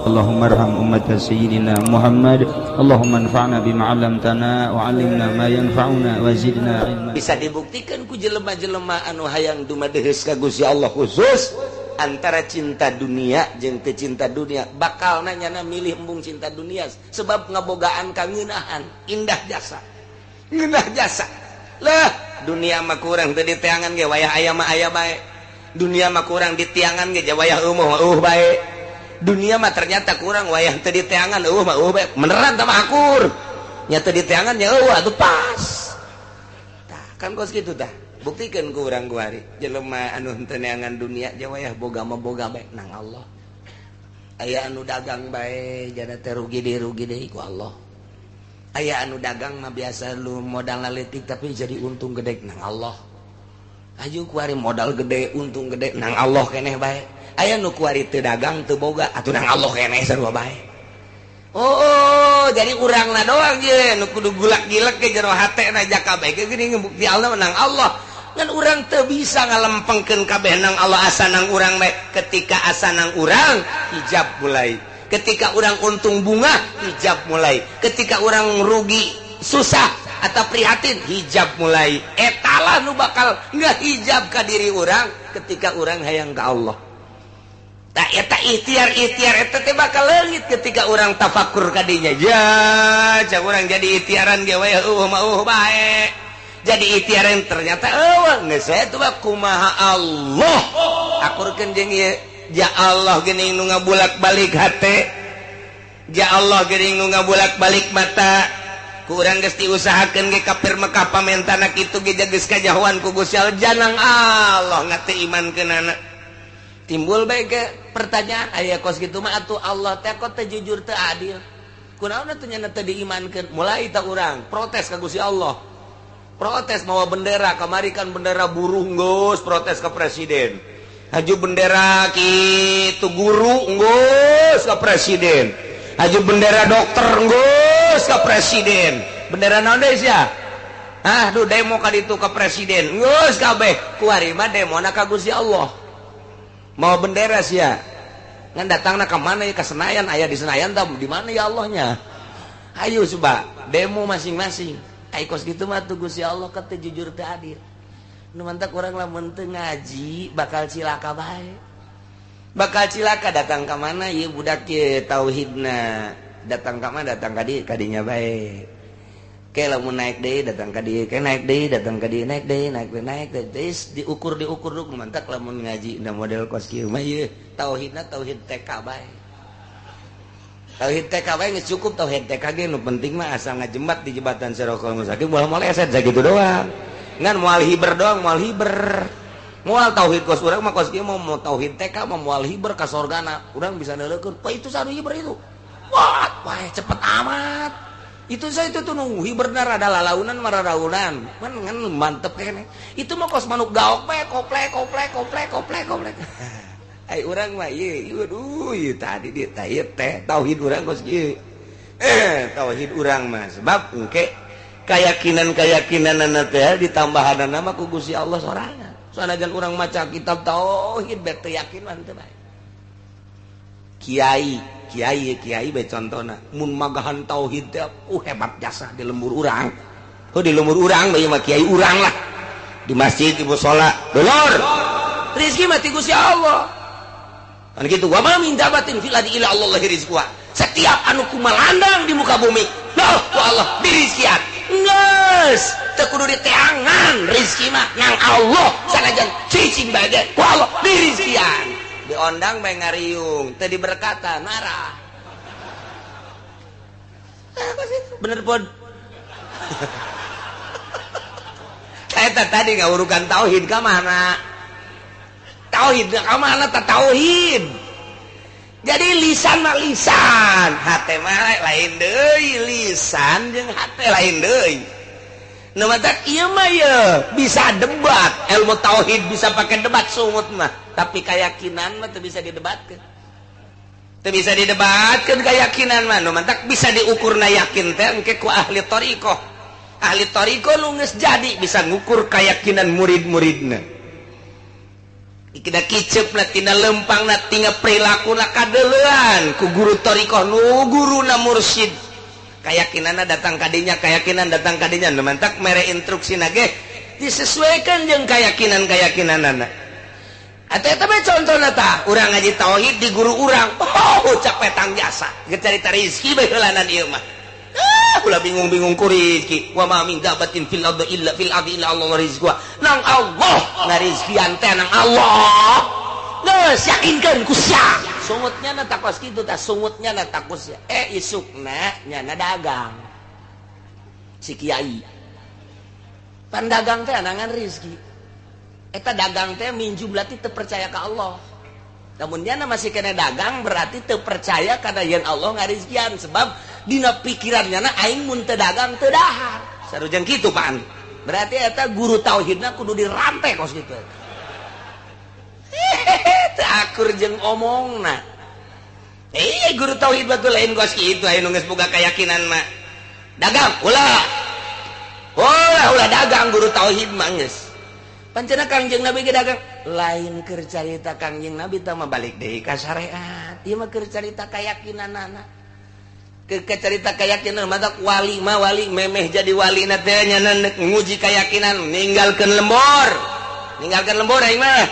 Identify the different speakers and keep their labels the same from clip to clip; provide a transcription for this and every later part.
Speaker 1: Allahumma arham ummat sayyidina Muhammad. Allahumma anfa'na bima 'allamtana wa 'allimna ma yanfa'una wa zidna ilma.
Speaker 2: Bisa dibuktikan ku jelema-jelema anu hayang dumadeheus ka Gusti Allah, khusus antara cinta dunia jeung teu cinta dunia, bakal nanyana milih embung cinta dunia sebab ngabogaan kangeunahan, indah jasa, ngeunah jasa lah. Dunia mah kurang teu diteangan ge, wayah aya mah aya bae. Dunia mah kurang ditiangan ge, wayah eueuh mah eueuh bae. Dunia mah ternyata kurang wayah teu diteangan, eueuh mah eueuh bae. Beneran tah mah akur nya, teu diteangan nya eueuh atuh pas. Tah kan kos kitu, tah buktikan ku urang kuari, jelema anu henteu neangan dunia je wayah boga mah boga bae nang Allah. Aya anu dagang bae jana teh rugi deui, rugi deui ku Allah. Aya anu dagang mah biasa lu modal leutik tapi jadi untung gede, nang Allah. Ayo kuari modal gede, untung gede, nang Allah keneh bae. Aya nu kuari teu dagang, teu boga, atuh nang Allah keneh sarua bae. Oh, jadi urangna doang je nu kudu gulak-gilek ke jero hate na jaka bae geuning bukti Allah nang Allah. Ngan urang teu bisa ngalempengkeun kabeh nang Allah, asa nang urang bae. Ketika asa nang urang, hijab mulai. Ketika urang untung bunga, hijab mulai. Ketika urang rugi, susah atau prihatin, hijab mulai. Etalah nu bakal ngehijab ka diri urang ketika urang hayang ka Allah. Tak eta ikhtiar-ikhtiar eta teh bakal leungit ketika urang tafakur ka dinya. Ya, cak urang jadi ikhtiaran ge we eueuh mah eueuh bae. Jadi ikhtiaran ternyata eueuh geus atuh mah kumaha Allah. Akurkeun jeung ieu, ya Allah geuning nu ngabulak-balik hate. Ya Allah geuning nu ngabulak-balik mata. Ku urang geus diusahakeun ge kafir Mekah pamentana kitu ge geus kajahoan ku Gusti Allah, janang Allah ngate imankeunana. Timbul bae ke pertanyaan, aya kos kitu mah atuh Allah teh kok teu jujur, teu adil, kunaon atuh nya teu diimankeun? Mulai tah urang protes ka Gusti Allah, protes mawa bendera. Kamari kan bendera buruh geus protes ke presiden, haju bendera kitu guru geus ke presiden, haju bendera dokter geus ke presiden, bendera naon deui sia? Ah, duh, demo ka ditu ke presiden geus kabeh. Kuari mah demona ka Gusti Allah mau bendera sia. Ngan datangna ka mana ya? Ka Senayan. Aya di Senayan tah di mana ya Allahnya? Ayo coba demo masing-masing. Ai kos kitu mah tuh Gusti Allah teu jujur, teu adil. Nu mantak urang lamun teu ngaji bakal cilaka bae, bakal cilaka. Datang ka mana ieu budak ye tauhidna? Datang ka mana? Datang ka dieu, ka dinya bae. Ke lamun naik deui datang ka dieu, ke naik deui datang ka dieu, naik deui, naik deui, naik deui, terus diukur, diukur duk. Mantak lamun ngaji na model kos kieu mah ieu tauhidna tauhid TK bae, tauhid TK bae geus cukup. Tauhid TK ge nu penting mah asal ngajembat di jembatan Sirotol Mustaqim moal moleset, sakitu doang. Ngan moal hiber doang, moal hiber, moal tauhid kos urang mah kos kieu mah. Mau tauhid TK mah moal hiber ka sorgana. Urang bisa neuleukeun, wah, itu sanu hiber itu, wah wah cepet amat itu. Saya itu tuh nunggu hiberna rada lalaunan, mararaunan man, ngan mantep kene. Itu mah kos manuk gaok bae, koplek koplek koplek koplek koplek. Ai urang mah ieu, aduh, ieu tadi dia teh ieu teh tauhid urang kos kieu. Tauhid urang mah sebab engke keyakinan-keyakinanana teh ditambahanana mah ku Gusti Allah sorangan. Sanajan urang maca kitab tauhid bae teu yakin mah teu bae. Kiai kiai kiai bae contona mun magahan tauhid teh hebat jasa di lembur urang. Oh, di lembur urang bae mah kiai urang lah, di masjid, di musala. Dulur, rezeki mah ti Gusti Allah kan gitu. Wa ma min dabatin fil ardi illa Allah rizquha. Setiap anu kumalandang di muka bumi loh ku Allah dirizkian. Geus teu kudu diteangan, rezeki mah nang Allah. Sanajan cicing bae ge ku Allah dirizkian. Diondang bae ngariung, teu diberkatan marah. Apa sih bener pun eta tadi ngawurukan tauhid ka mana? Tauhid ka mana ta tauhid? Jadi lisan mah lisan, hate mah lain deui. Lisan jeung hate lain deui. Nu matak ieu mah ye bisa debat ilmu tauhid, bisa pakai debat sungut mah, tapi keyakinan mah teu bisa didebatkeun, teu bisa didebatkeun keyakinan mah. Nu matak bisa diukurna yakin teh engke ku ahli thariqah. Ahli thariqah nu geus jadi bisa ngukur keyakinan murid-muridna. Kita kicep na tina lempang na tina perilaku na kadeuleuan ku guru thariqah nu guruna mursyid. Kayakinanna datang kadinya, keyakinan datang kadinya. Nu mantak mere instruksi na ge disesuaikan jeung keyakinan-keyakinanana. Atuh eta mah contohna tah, urang ngaji tauhid di guru urang. Oh, capek tang jasa. Geus carita rezeki bae heulanan ieu mah. Ulah bingung-bingung ku rezeki. Wa ma min dabatin fil ardi illa fil ardi illa Allah rizquha. Nang Allah ngarizkian teh nang Allah. Geus yakinkeun ku sia. Sungutnya na takos kitu tah, sungutnya na takos sia. Isukna nyana dagang. Si kiai. Pan dagang teh anangan rezeki. Eta dagang teh minjum berarti teu percaya ka Allah. Namun nyana masih kena dagang berarti teu percaya kana yen Allah ngarizkian sebab dina pikiran nyana aing mun teu dagang teu dahar. Sarujeng kitu pan. Berarti eta guru tauhidna kudu dirantai kos kitu. Teu akur jeung omongna. Guru tauhid batur lain kos kitu aya nu geus boga keyakinan mah. Dagang ulah. Ulah ulah dagang guru tauhid mah geus. Pancena Kangjeng Nabi ge dagang lain keur carita Kangjeng Nabi tah mah balik deui ka syariat. Ieu mah keur carita kayakinanana. Ke carita keyakinan mata wali mah wali memeh jadi wali na teh nya nguji keyakinan ninggalkeun lembur. Ninggalkeun lembur aing mah.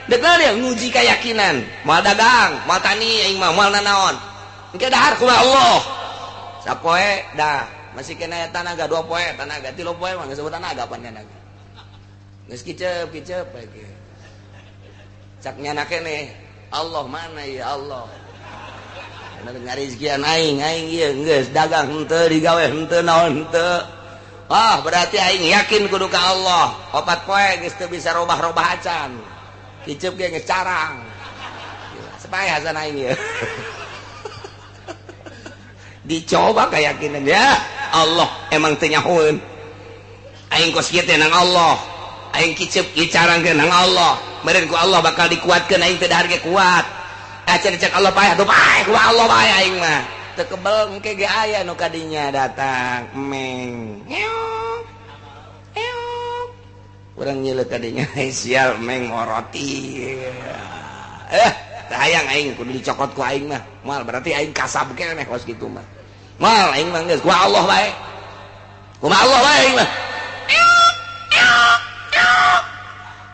Speaker 2: Deuk dia nguji keyakinan. Moal dagang, moal tani aing mah moal nanaon. Engke dahar kumaha Allah. Sapoe dah masih kena tanaga 2 poe, tanaga 3 poe mah geus tanaga pan nyana. Geus kicep-kicep lagi. Cak nyana keneh, Allah mana ya Allah. Kana ngarizkian aing, aing ieu geus dagang henteu digawe henteu naon henteu. Ah, berarti aing yakin kudu ka Allah. 4 poe geus teu bisa robah-robah acan. Kicep ge geus carang. Supaya hasan aing ieu. Dicoba keyakinan ya. Allah emang teu nyahoeun. Aing kos kieu teh nang Allah. Aing kicep kicarangkeun nang Allah. Meureun ku Allah bakal dikuatkeun aing teu dahar ge kuat. Acan cek Allah paeh atuh paeh ku Allah bae aing mah. Teu kebel engke ge aya nu kadinya datang meng. Ngeok. Ngeok. Urang nyeuleuh kadinya sial meng moroti. Teu hayang aing kudu dicokot ku aing mah. Moal berarti aing kasab keneh kos kitu mah. Moal aing mah geus ku Allah bae. Kumaha Allah bae aing mah.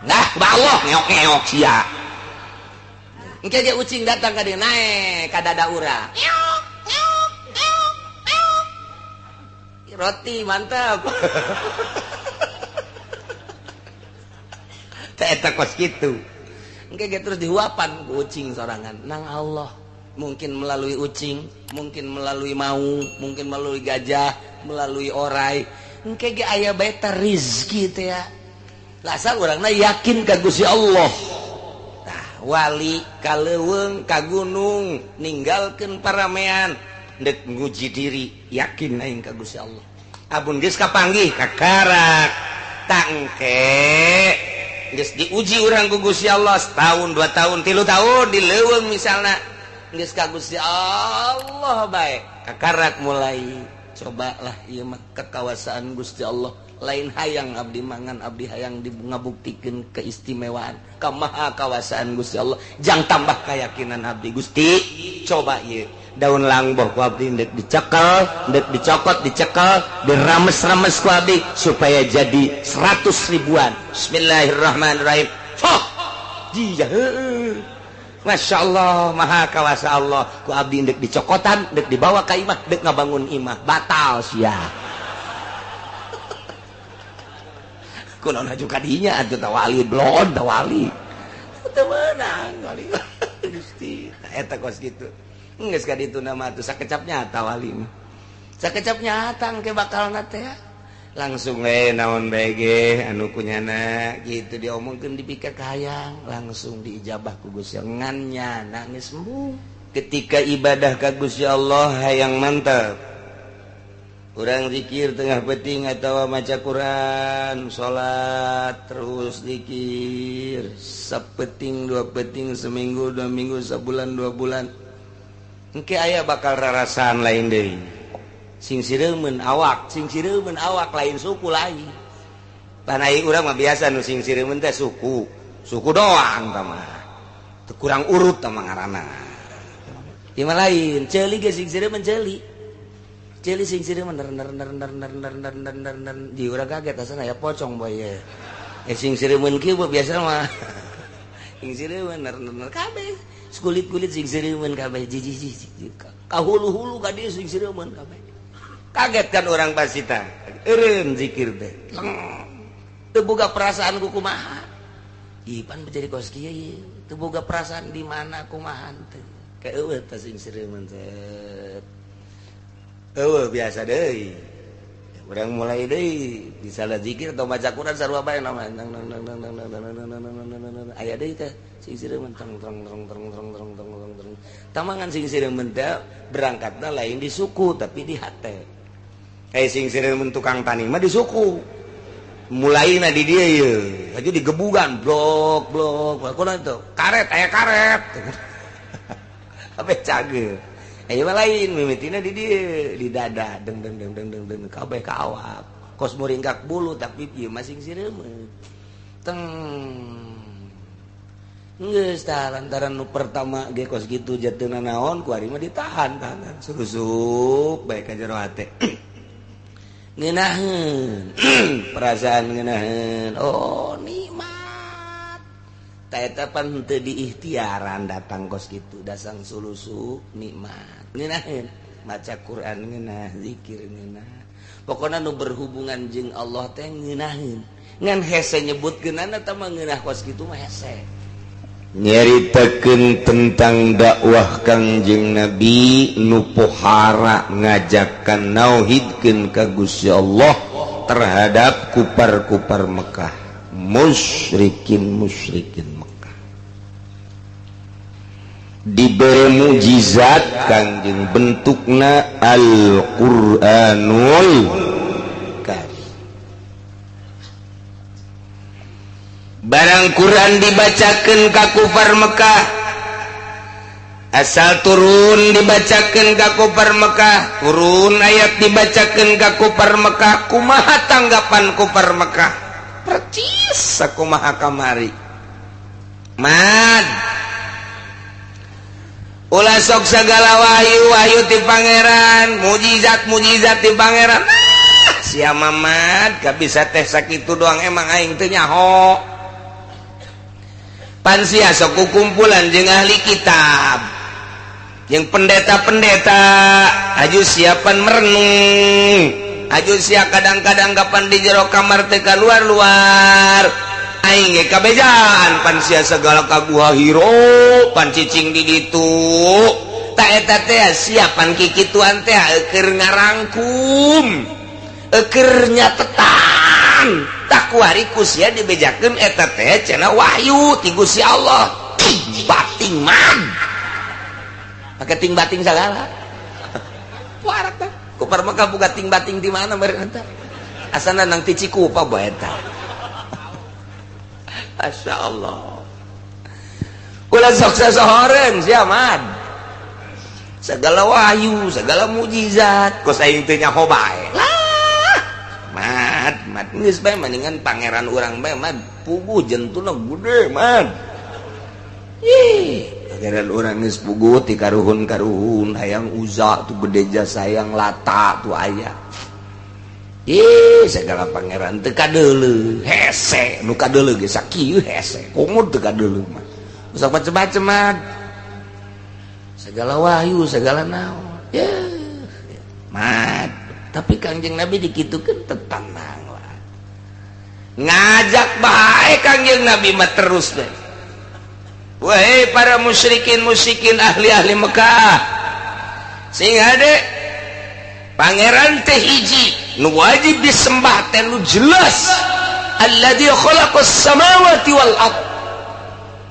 Speaker 2: Nah, kumaha Allah ngeok-ngeok sia. Engke ge ucing datang ka dieu naek ka dada urang. Roti mantap. Teh eta kos kitu. Engke ge terus dihuapan ku ucing sorangan nang Allah. Mungkin melalui ucing, mungkin melalui maung, mungkin melalui gajah, melalui orai. Engke ge aya bae teh rezeki teh ya. Lasal urangna yakin ka Gusti Allah. Tah wali ka leuweung ka gunung ninggalkeun paramean deuk nguji diri yakin aing ka Gusti Allah. Abun geus kapanggih kakarak tangke geus diuji urang ku Gusti Allah setahun 2 tahun 3 tahun di leuweung misalna geus ka Gusti Allah bae kakarak mulai cobalah ieu mah kekawasaan Gusti Allah. Lain hayang abdi mangan abdi hayang ngabuktikeun keistimewaan kamaha kawasaan Gusti Allah jang tambah keyakinan abdi Gusti coba ieu daun langboh ku abdi ndek dicekel ndek dicokot dicekel dirames-rames ku abdi supaya jadi 100 ribuan. Bismillahirrahmanirrahim. Fah dia Masya Allah maha kawasa Allah ku abdi ndek dicokotan ndek dibawa ka imah ndek ngabangun imah batal sia. Kunaon aju kadinya atuh tawali blon tawali teu meunang wali Gusti eta kos kitu geus ka ditu mah atuh sakecap nyata wali mah sakecap nyata engke bakalna teh langsung we naon bae ge anu kunyana kitu diomongkeun dipikir kahayang langsung diijabah ku Gusti ngan nyana geus embung ketika ibadah ka Gusti Allah hayang mantep. Urang zikir tengah peting atau maca Quran, salat terus zikir sapeting 2 peting seminggu 2 minggu sebulan 2 bulan. Engke aya bakal rarasaan lain deui. Sing sireumeun awak, sing sireumeun awak lain suku lain. Pan ai urang mah biasa nu sing sireumeun teh suku. Suku doang tah mah. Teu kurang urut tah mah ngaranna. Ieu mah lain, ceuli ge sing sireumeun ceuli. Ceuli sing sireumeun ner ner ner ner ner ner ner ner ner ner di urang kaget asana ya pocong boy ye. Sing sireumeun kieu biasa mah. Sing sireumeun ner ner kabeh. Kulit-kulit sing sireumeun kabeh jiji-jiji. Ka hulu-hulu ka dieu sing sireumeun kabeh. Kaget kan orang pasti tah. Eureun zikir teh. Teu boga perasaan ku kumaha. Ipan menjadi kos kieu ieu. Teu boga perasaan di mana kumaha teh. Kaeueuh tah sing sireumeun teh. Eueuh biasa deui. Urang mulai deui misalnya zikir atau baca Quran sarua bae nama nang nang nang nang nang nang aya deui teh sing sireumeun tong tong tong tong tong tong tong tong tong. Tamangan sing sireumeun teh berangkatna lain di suku tapi di hate. Eh sing sireumeun tukang tani mah di suku. Mulaina di dieu ye, aju digebugan blok blok kunaon itu? Karet aya karet. Kabeh cageur. Ayo lain mimitina di dieu di dada deng deng deng deng deng deng kabeh ka awak. Kos muringkak bulu tapi ieu mah sing sireumeun. Teng. Geus tah lantaran nu pertama ge kos kitu jatuhna naon ku ari mah ditahan tahan susup bae ka jero hate. Ngeunaheun perasaan ngeunaheun oh nikmat. Ta eta pan teu diikhtiaran datang kos kitu dasang sulusup nikmat. Ngeunaheun maca Quran ngeunah zikir ngeunah. Pokona nu berhubungan jeung Allah teh ngeunaheun. Ngan hese nyebutkeunana tah mah ngeunah kos kitu mah hese.
Speaker 3: Nyaritakeun tentang dakwah Kangjeng Nabi nu pohara ngajakan nauhidkeun ka Gusti Allah terhadap kupar-kupar Mekah, musyrikin-musyrikin Mekah. Diberi mukjizat Kangjeng bentukna Al-Qur'anul Karim. Barang Quran dibacakeun ka kufar Mekah, asal turun dibacakeun ka kufar Mekah, turun ayat dibacakeun ka kufar Mekah, kumaha tanggapan kufar Mekah? Percis sakumaha kamari. Mad ulah sok sagala wahyu wahyu ti pangeran, mujizat mujizat ti pangeran. Ah, sia mamad gak bisa teh sakitu doang emang aing teu nyaho. Pan sia sok kumpulan jeung ahli kitab, jeung pendeta-pendeta, aju siapan merenung, aju sia kadang-kadang kapan di jero kamar teh keluar-luar. Aing ge kabejaan pan sia segala ka Gua Hiro, pan cicing di ditu. Ta eta teh siapan kikituan teh keur ngarangkum, keur nyatetan. Takuari ku sia dibejakeun eta teh cenah wahyu ti Gusti Allah. Bating man. Pake ting bating sagala. Warak teh. Kupar Mekah buka ting bating di mana meureun eta? Asana nang ti Cikupa bae eta. Masya Allah. Ulah sok sasohoreun sia man. Segala wahyu, segala mukjizat, kos aing teu nyaho bae. Lah, mad, mad geus bae mendingan pangeran urang bae mad puguh jentuna gede mad. Ih, pangeran urang geus puguh ti karuhun-karuhun hayang Uza tuh gede jasa hayang Lata tuh aya. Ih, segala pangeran teu kadeuleu, hese, nu kadeuleu ge sakieu hese, komo teu kadeuleu mah. Sok macem-macem mah. Segala wahyu, segala naon. Ya, mad. Tapi Kangjeng Nabi dikitukeun tetenang lah. Ngajak bae Kangjeng Nabi mah terus bae. Wahai para musyrikin-musyrikin ahli-ahli Mekah, sing hade pangeran teh hiji nu wajib disembah teh nu jelas, alladzi khalaqas samawati wal ard,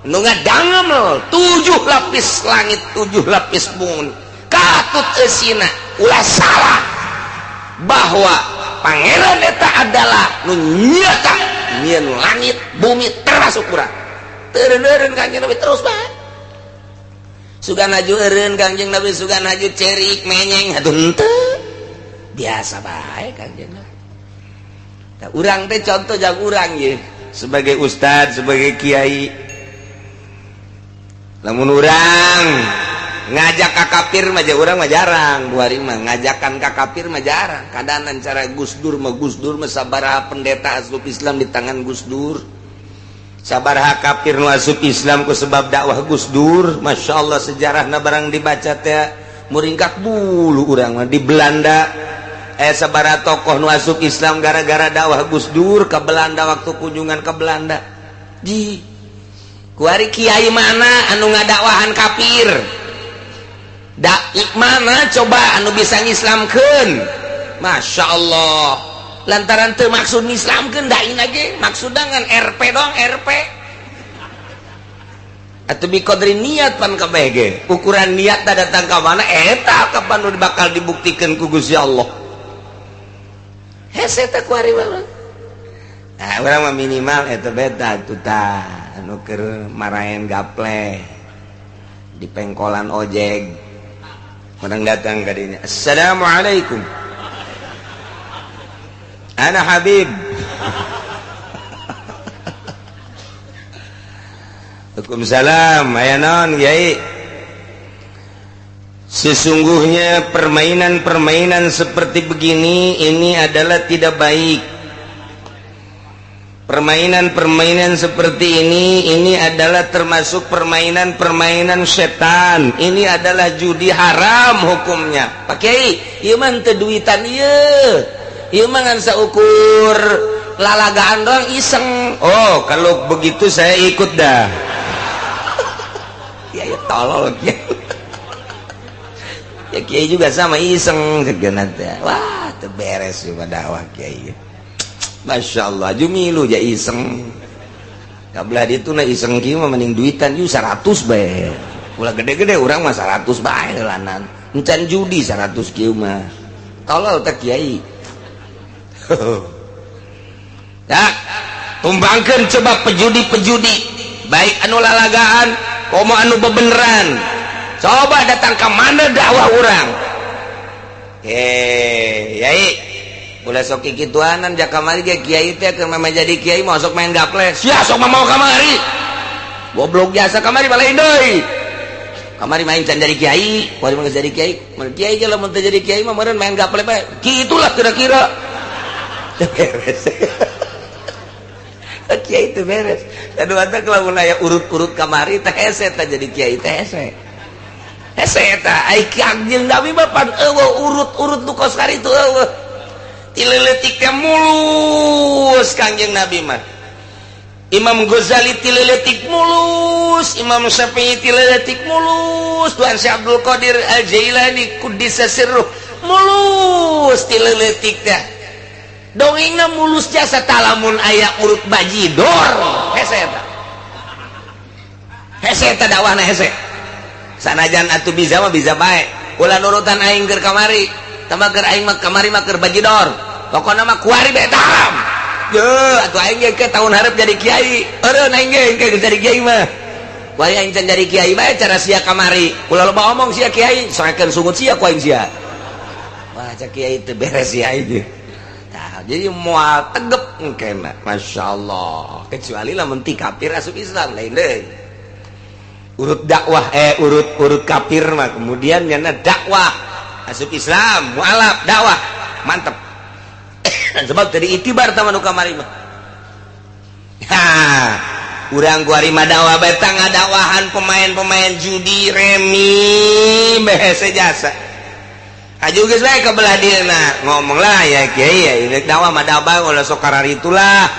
Speaker 3: nu ngadangem 7 lapis langit 7 lapis bumi, katut eusina ulah salah bahwa pangeran eta adalah nu nyata nyieun langit bumi termasuk urang. Teureun-eureun Kangjeng Nabi terus bae. Sugan haju eureun Kangjeng Nabi, sugan haju cerik menyeng atuh henteu. Biasa bae Kangjeng Nabi. Tah urang teh contoh jang urang ye.
Speaker 2: Sebagai ustad, sebagai kiai, lamun urang ngajak ka kafir mah, urang mah jarang. Bu ari mah ngajakan ka kafir mah jarang. Kadanan cara Gus Dur mah, Gus Dur mah sabaraha pendeta asup Islam di tangan Gus Dur, sabaraha kafir nu asup Islam ku sebab dakwah Gus Dur. Masya Allah, sejarahna barang dibaca teh muringkak bulu urang mah. Di Belanda sabaraha tokoh nu asup Islam gara-gara dakwah Gus Dur ke Belanda, waktu kunjungan ke Belanda. Di kuari kiai mana anu ngadakwahan kafir? Dai mana coba anu bisa ngislamkeun? Masya Allah, lantaran teu maksud ngislamkeun dai ge, maksudna ngan RP doang, RP atau biqadri niat pan kabeh ge. Ukuran niat datang ka mana, eta kapan nu bakal dibuktikan ku Gusti Allah. Hese teh kuari mah. Nah, urang mah minimal eta beta tuh tah anu keur maraen gaple di pengkolan ojek, orang datang ke dinya, "Assalamualaikum, ana Habib." "Waalaikumsalam, aya naon, Kiai?" "Sesungguhnya permainan-permainan seperti begini ini adalah tidak baik. Permainan-permainan seperti ini adalah termasuk permainan-permainan setan. Ini adalah judi, haram hukumnya." "Pak Kiai, ieu mah teu duitan ieu. Ieu mah ngan saukur lalagaan doang, iseng." "Oh, kalau begitu saya ikut dah." Ya, ya tolol ya. Ya kiai juga sama, iseng segena teh. Wah, teu beres ieu dakwah kiai. Masya Allah, jumilu ja iseng. Kabelah ditu na iseng kieu mah mending duitan yuk 100 bae. Ulah gede-gede, urang mah 100 bae lanan. Encan judi 100 kieu mah. Tolol teh kiai. Ya, tumbangkeun coba pejudi-pejudi, baik anu lalagaan komo anu bebeneran. Coba datang ke mana dakwah urang? Yai, ulah sok kikituanan ja kamari ge kiai teh keur mah jadi kiai mau sok main gaple. Sia sok mah mau kamari. Goblok jasa kamari balain deui. Kamari main can jadi kiai, kuari mah jadi kiai. Mun kiai ge lamun teu jadi kiai mah meureun main gaple bae. Kitulah kira-kira. Teu beres. Kiai teu beres. Aduh, atuh lamun aya urut-urut kamari teh hese teh jadi kiai teh hese. Hese eta ai Kangjeng Nabi mah pan eueuh urut-urut nu kos karitu eueuh. Ti leutik teh mulus Kangjeng Nabi mah. Imam Ghazali ti leutik mulus, Imam Syafi'i ti leutik mulus, Tuan Syekh Abdul Qadir Al-Jailani kuddisa sirruh mulus ti leutik teh. Dongengna mulus jasa talamun aya urut bajidor. Hese eta. Hese eta dakwahna hese. Sanajan atuh bisa mah bisa bae. Ulah nurutan aing keur kamari. Tambah keur aing mah kamari mah keur bajidor. Pokona mah kuari bae haram. Ye, atuh aing ge ke tahun hareup jadi kiai. Eureun aing ge ke jadi kiai mah. Kuari aing can jadi kiai bae cara sia kamari. Ulah loba omong sia kiai, soekeun sungut sia ku aing sia. Wah, cak kiai teu beres sia aing. Nah, jadi moal tegep engkena. Masya Allah. Kecuali lamun ti kafir asup Islam lain deui. Urut dakwah urut urut kafir mah kemudian nyana dakwah asup Islam, mualaf dakwah mantep. Sebab tadi itibar tama nu kamari mah. Ha, urang kuari mah dakwah bae tah ngadakwahan pemain-pemain judi remi behese jasa. Aju geus bae ka belah dieuna ngomong lah ya kiai ya ini dakwah mah dakwah ulah sok kararitulah.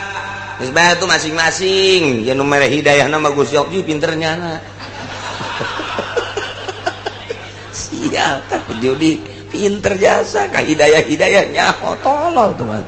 Speaker 2: Geus bae tuh masing-masing ya nu mere hidayahna mah Gusti Allah pinter nyana. Sial tapi judi pinter jasa ka hidayah-hidayah nyaho tolol tuh mah.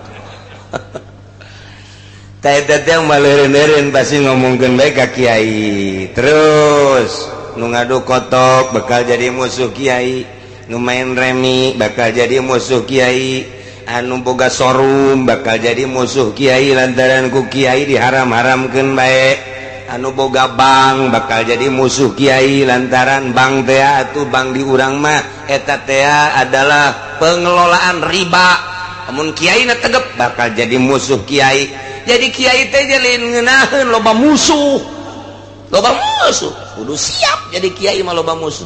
Speaker 2: Teh teh maleureun-eureun pasti ngomongkeun bae ka kiai. Terus nu ngadu kotok bakal jadi musuh kiai, nu main remi bakal jadi musuh kiai, anu boga sorum bakal jadi musuh kiai lantaran ku kiai diharam-haramkeun bae. Anu boga bank bakal jadi musuh kiai lantaran bank teh atuh bank di urang mah eta teh adalah pengelolaan riba. Amun kiai na tegep bakal jadi musuh kiai. Jadi kiai teh lain ngeunaheun loba musuh. Loba musuh, kudu siap jadi kiai mah loba musuh.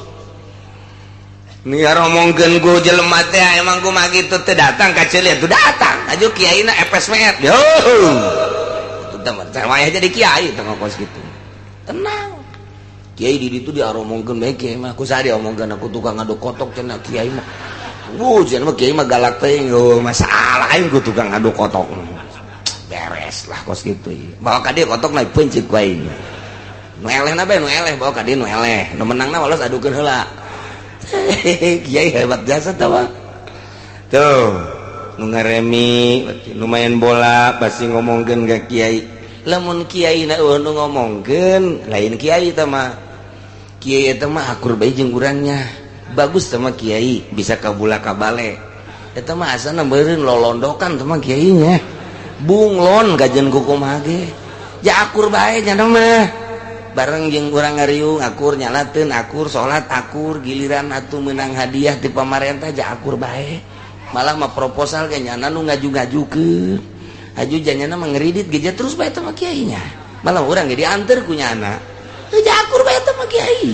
Speaker 2: Nih ngomongkeun ku jelema teh emang kumaha kitu teh datang ka ceuli atuh datang. Aju kiaina FSMR. Yo. Atuh teh mah jadi kiai teh kos kitu. Tenang. Kiai di ditu diaromongkeun bae kiai mah. Ku saha diomongkeun aku tukang ngaduk kotok cenah kiai mah. Wuh, cenah mah kiai mah galak teh masalah aing ku tukang ngaduk kotok. Beres lah kos kitu. Bawa ka dieu kotok naik pencit ku aing. Nu elehna bae nu eleh bawa ka dieu nu eleh. Nu menangna walos adukeun heula. Kiai hebat jasa tah. Tuh, nu ngaremi nu main bola pasti ngomongkeun ka kiai. Lamun kiai na eueuh nu ngomongkeun, lain kiai tah mah. Kiai eta mah akur bae jeung urangnya. Bagus tah mah kiai, bisa kabula kabale. Eta mah asana meureun lolondokan tah mah kiainya. Bunglon kajen kukumaha ge. Ja akur bae nya mah. Bareng jeung urang ngariung akur nyalateun akur salat akur giliran atuh meunang hadiah ti pamarentah ja akur bae. Malah mah proposal ge nyana nu ngaju-ngajukeun. Aju janyana mah ngeridit ge ja terus bae teh mah kiainya. Malah urang ge dianter ku nyana. Teu ja akur bae teh mah kiai.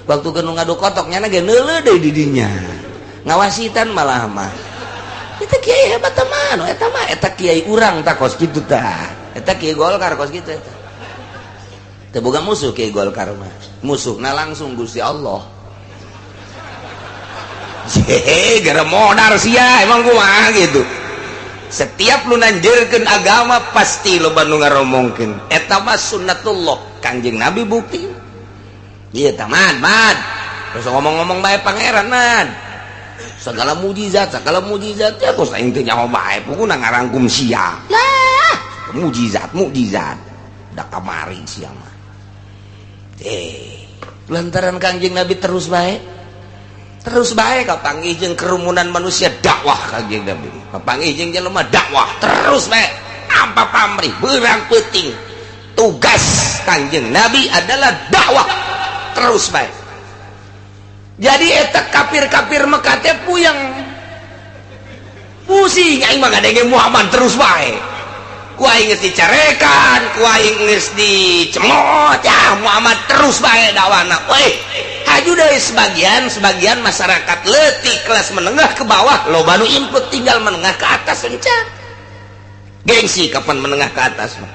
Speaker 2: Waktu keur nu ngadu kotok nyana ge neuleuh deui di dinya. Ngawasitan malah mah. Eta kiai hebat teh mah, eta mah eta kiai urang tah kos kitu tah. Eta kiai Golkar kos kitu eta. Teu boga musuh kiai Golkar mah. Musuhna langsung Gusti Allah. Hehe, gara modar sia emang kumaha gitu. Setiap lu nanjeurkeun agama pasti loba nu ngaromongkeun. Eta mah sunnatullah, Kangjeng Nabi bukti. Ieu tah man, man. Terus ngomong-ngomong bae pangeran man. Segala mujizat ya kos aing teh nyaho bae pokona ngarangkum sia. Lah, mujizat, mujizat. Da kamari sia mah. Lantaran Kangjeng Nabi terus bae. Terus bae kapanggih jeung kerumunan manusia dakwah Kangjeng Nabi. Kapanggih jeung jelema dakwah terus bae. Tanpa pamrih, beurang peuting. Tugas Kangjeng Nabi adalah dakwah terus bae. Jadi eta kafir-kafir Mekah teh puyeng. Pusing aing mah ngadenge Muhammad terus bae. Ku aing geus dicarekan, ku aing geus dicemot, ya Muhammad terus bae dakwana. Weh, haju deui sebagian masyarakat leutik kelas menengah ke bawah loba nu input tinggal menengah ke atas encan. Gengsi kapan menengah ke atas mah.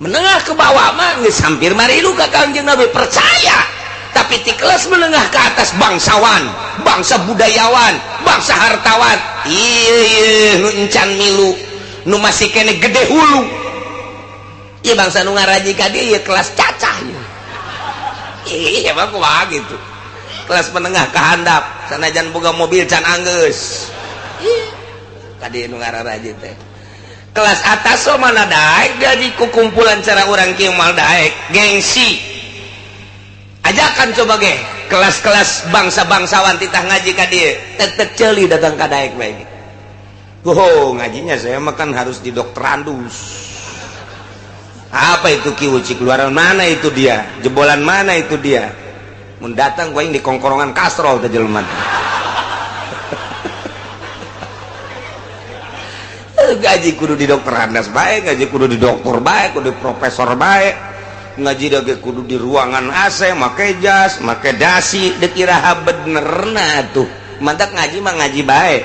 Speaker 2: Menengah ke bawah mah geus hampir marilu ka Kangjeng Nabi percaya. Tapi di kelas menengah ke atas bangsawan, bangsa budayawan, bangsa hartawan, ieu nu encan milu, nu masih kene gede hulu. Ieu bangsa nu ngaraji ka dieu kelas cacah. Ih, emang kumaha gitu. Kelas menengah ke handap, sanajan boga mobil can anggeus. Ih, ka dieu nu ngararaji teh. Kelas atas so mana daek jadi kukumpulan cara urang kieu mal daek, gengsi. Ajakan coba ge kelas-kelas bangsa-bangsawan titah ngaji ka dieu, tek-tek ceuli datang ka daek bae. Oh, ngajinya saya makan harus di dokterandus. Apa itu kiuci keluaran mana itu dia? Jebolan mana itu dia? Mun datang gua di kongkorongan kastrol teh jelema. Gaji kudu di dokterandas bae, gaji kudu di dokter bae, kudu di profesor bae. Ngaji dage kudu di ruangan AC, make jas, make dasi, deuk iraha benerna tuh. Mantak ngaji mah ngaji bae.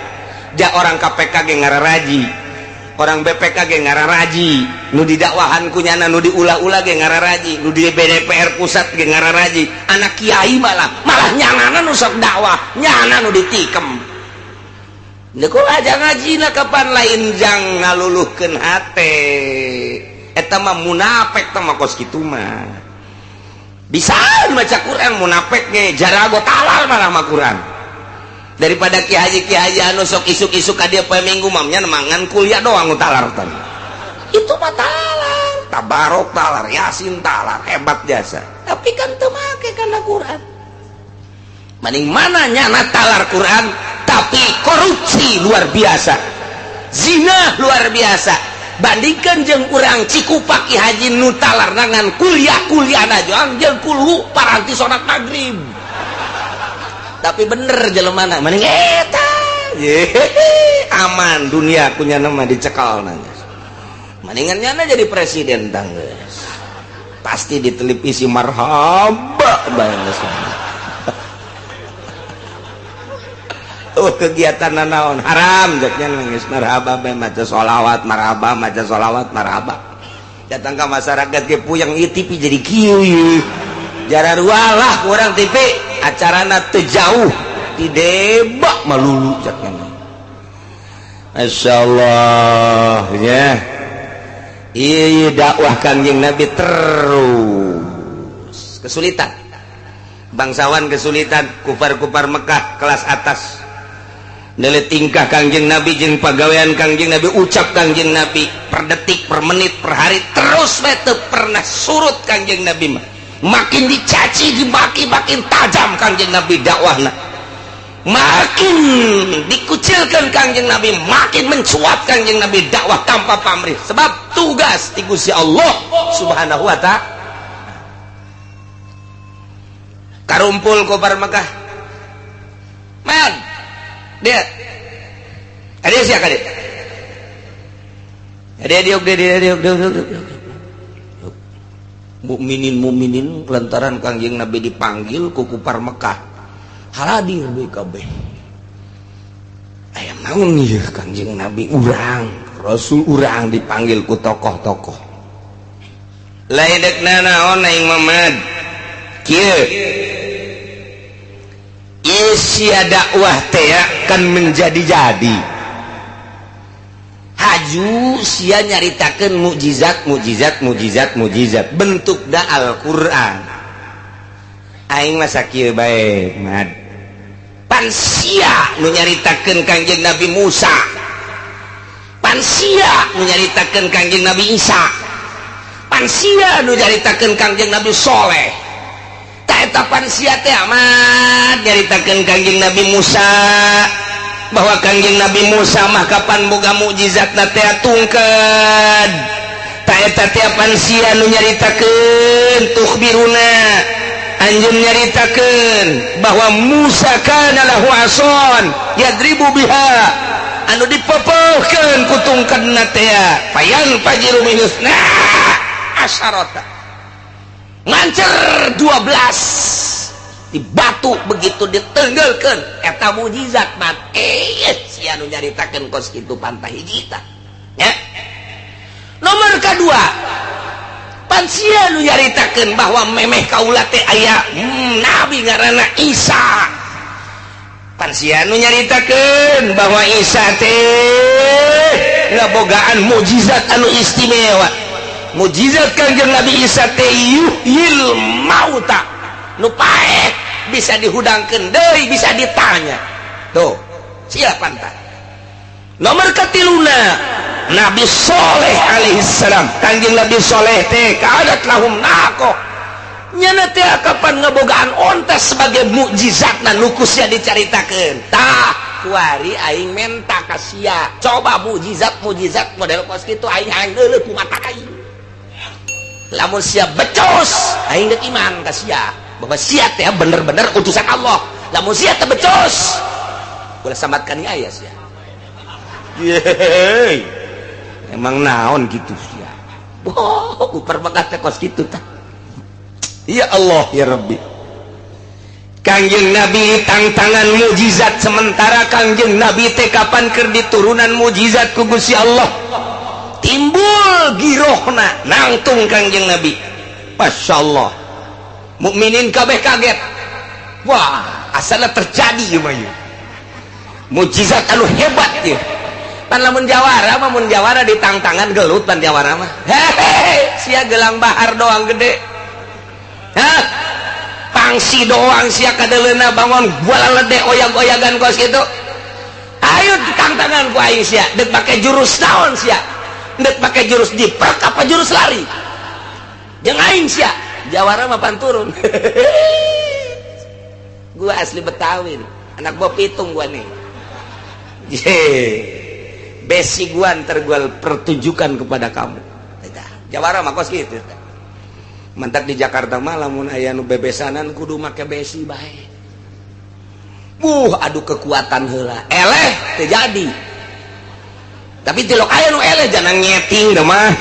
Speaker 2: Ja orang KPK ge ngararaji, orang BPK ge ngararaji, nu didakwahan ku nyana, nu diulah-ulah ge ngararaji, nu di DPR pusat ge ngararaji. Anak kiai malah nyanana nu sok dakwah, nyana nu ditikem. Deuk aja ngajina kapan lain jang ngaluluhkeun hate. Eta mah munafik teh mah kos kitu mah. Bisa maca Quran munafik ge jarago talar malah mah Quran. Daripada ki haji anu sok isuk-isuk ka dieu poe Minggu mah nya mangan kuliah doang nu talar teh. Itu mah talar, tabarok talar, yasin talar, hebat jasa. Tapi kan teu make kana Quran. Maning mana nyana talar Quran tapi korupsi luar biasa. Zina luar biasa. Bandingkan jeung urang Cikupa Ki Haji nu talar nangan kuliah-kuliah aja jeung kulhu paranti salat magrib. Tapi bener jelemana mending eta aman dunia kunya nama dicekal nanya. Mendingan nyana jadi presiden tanggeus. Pasti di televisi marhaba bae geus. Oh kegiatan naon haram cek nya geus marhaba bae maca sholawat marhaba maca sholawat marhaba. Datang ka masyarakat ge puyeng ieu TV jadi kieu ieu. Jararualah kurang TV acarana teu jauh ti debak malulu cek nya. Masyaallah ya. Iya dakwah Kangjeng Nabi terus kesulitan, bangsawan kesulitan, kufar-kufar Mekah kelas atas nilai tingkah Kangjeng Nabi jeung pagawean Kangjeng Nabi, ucap Kangjeng Nabi per detik, per menit, per hari terus we teu pernah surut Kangjeng Nabi mah. Makin dicaci, dimaki, makin tajam Kangjeng Nabi dakwahna, makin dikucilkan Kangjeng Nabi, makin mencuat Kangjeng Nabi dakwah tanpa pamrih, sebab tugas ti Gusti Allah Subhanahu wa ta'ala. Karumpul kufar Mekah, man dia ada siapa dia ada dia dia dia dia mukminin mukminin lantaran Kangjeng Nabi dipanggil ku kufar Mekah hadir BKB. Aya naon ieu Kangjeng Nabi urang, Rasul urang dipanggil ku tokoh-tokoh. Lain dek nanaon aing Muhammad. Kieu. Isia dakwah teh kan menjadi-jadi. Haju sia nyaritakeun mukjizat, mukjizat, mukjizat, mukjizat bentukna Al-Qur'an. Aing mah sakieu bae, Mad. Pan sia nu nyaritakeun Kangjeng Nabi Musa. Pan sia nu nyaritakeun Kangjeng Nabi Isa. Pan sia nu nyaritakeun Kangjeng Nabi Soleh. Ta eta pan sia teh amat nyaritakeun Kangjeng Nabi Musa bahwa Kangjeng Nabi Musa mah kapan boga mukjizatna teh tungkeud. Ta eta teh pan sia nu nyaritakeun tukhbiruna anjeun nyaritakeun bahwa Musa kana lahu ason yadribu biha anu dipopohkeun ku tungkadna teh fayan fajiru minusna asyarata ngancer 12 di batu begitu ditenggelkeun eta mukjizat mat sia nu nyaritakeun kos kitu pantah hiji tah nya. Nomor kadua pan sia nu nyaritakeun bahwa memeh kaula teh aya nabi ngaranna Isa. Pan sia nu nyaritakeun bahwa Isa teh ngabogaan mukjizat anu istimewa. Mukjizat Kangjeng Nabi Isa teh yuhyil mauta, nu paeh bisa dihudangkeun deui, bisa ditanya. Tuh, sia pantah. Nomor katiluna Nabi Soleh alaihissalam. Kangjeng Nabi Soleh teh kadat lahum naqo. Nyana teh kapan ngabogaan onta sebagai mukjizatna nu ku sia dicaritakeun. Tah, kuari aing menta ka sia. Coba mukjizat-mukjizat model kos kitu aing hayang deuleuh ku mata aing. Lamun sia becus, aing geus iman ka sia bahwa sia teh bener-bener utusan Allah. Lamun sia teh becus, ulah samatkan aya sia. Yeay. Emang naon gitu sia. Oh, ku Mekah teh kos kitu tah. Ya Allah ya Rabbi. Kangjeng Nabi tangtangan mukjizat, sementara Kangjeng Nabi teh kapan keur diturunan mukjizat ku Gusti Allah. Timbul girohna nangtung Kangjeng Nabi. Masyaallah. Mukminin kabeh kaget. Wah, asalna terjadi ieu mah ieu. Mukjizat anu hebat ieu. Pan lamun jawara mah mun jawara ditangtangan gelut pan jawara mah. Hehehe, sia gelang bahar doang gede. Hah? Pangsi doang sia kadeleuna bangun bola lede oyag-oyagan kos kitu. Ayo ditangtangan ku aing sia, deuk make jurus naon sia? Deuk make jurus diprek apa jurus lari? Jeung aing sia, jawara mah pan turun. Gua asli Betawi nih. Anak gua pitung gua nih. Ye. Besi gua ntar gua pertunjukan kepada kamu. Jawara mah kos kitu. Mentak di Jakarta mah lamun aya nu bebesanan kudu make besi bae. Adu kekuatan heula. Eleh teu jadi. Tapi tilok aya nu eleh jangan nyeting dah mah.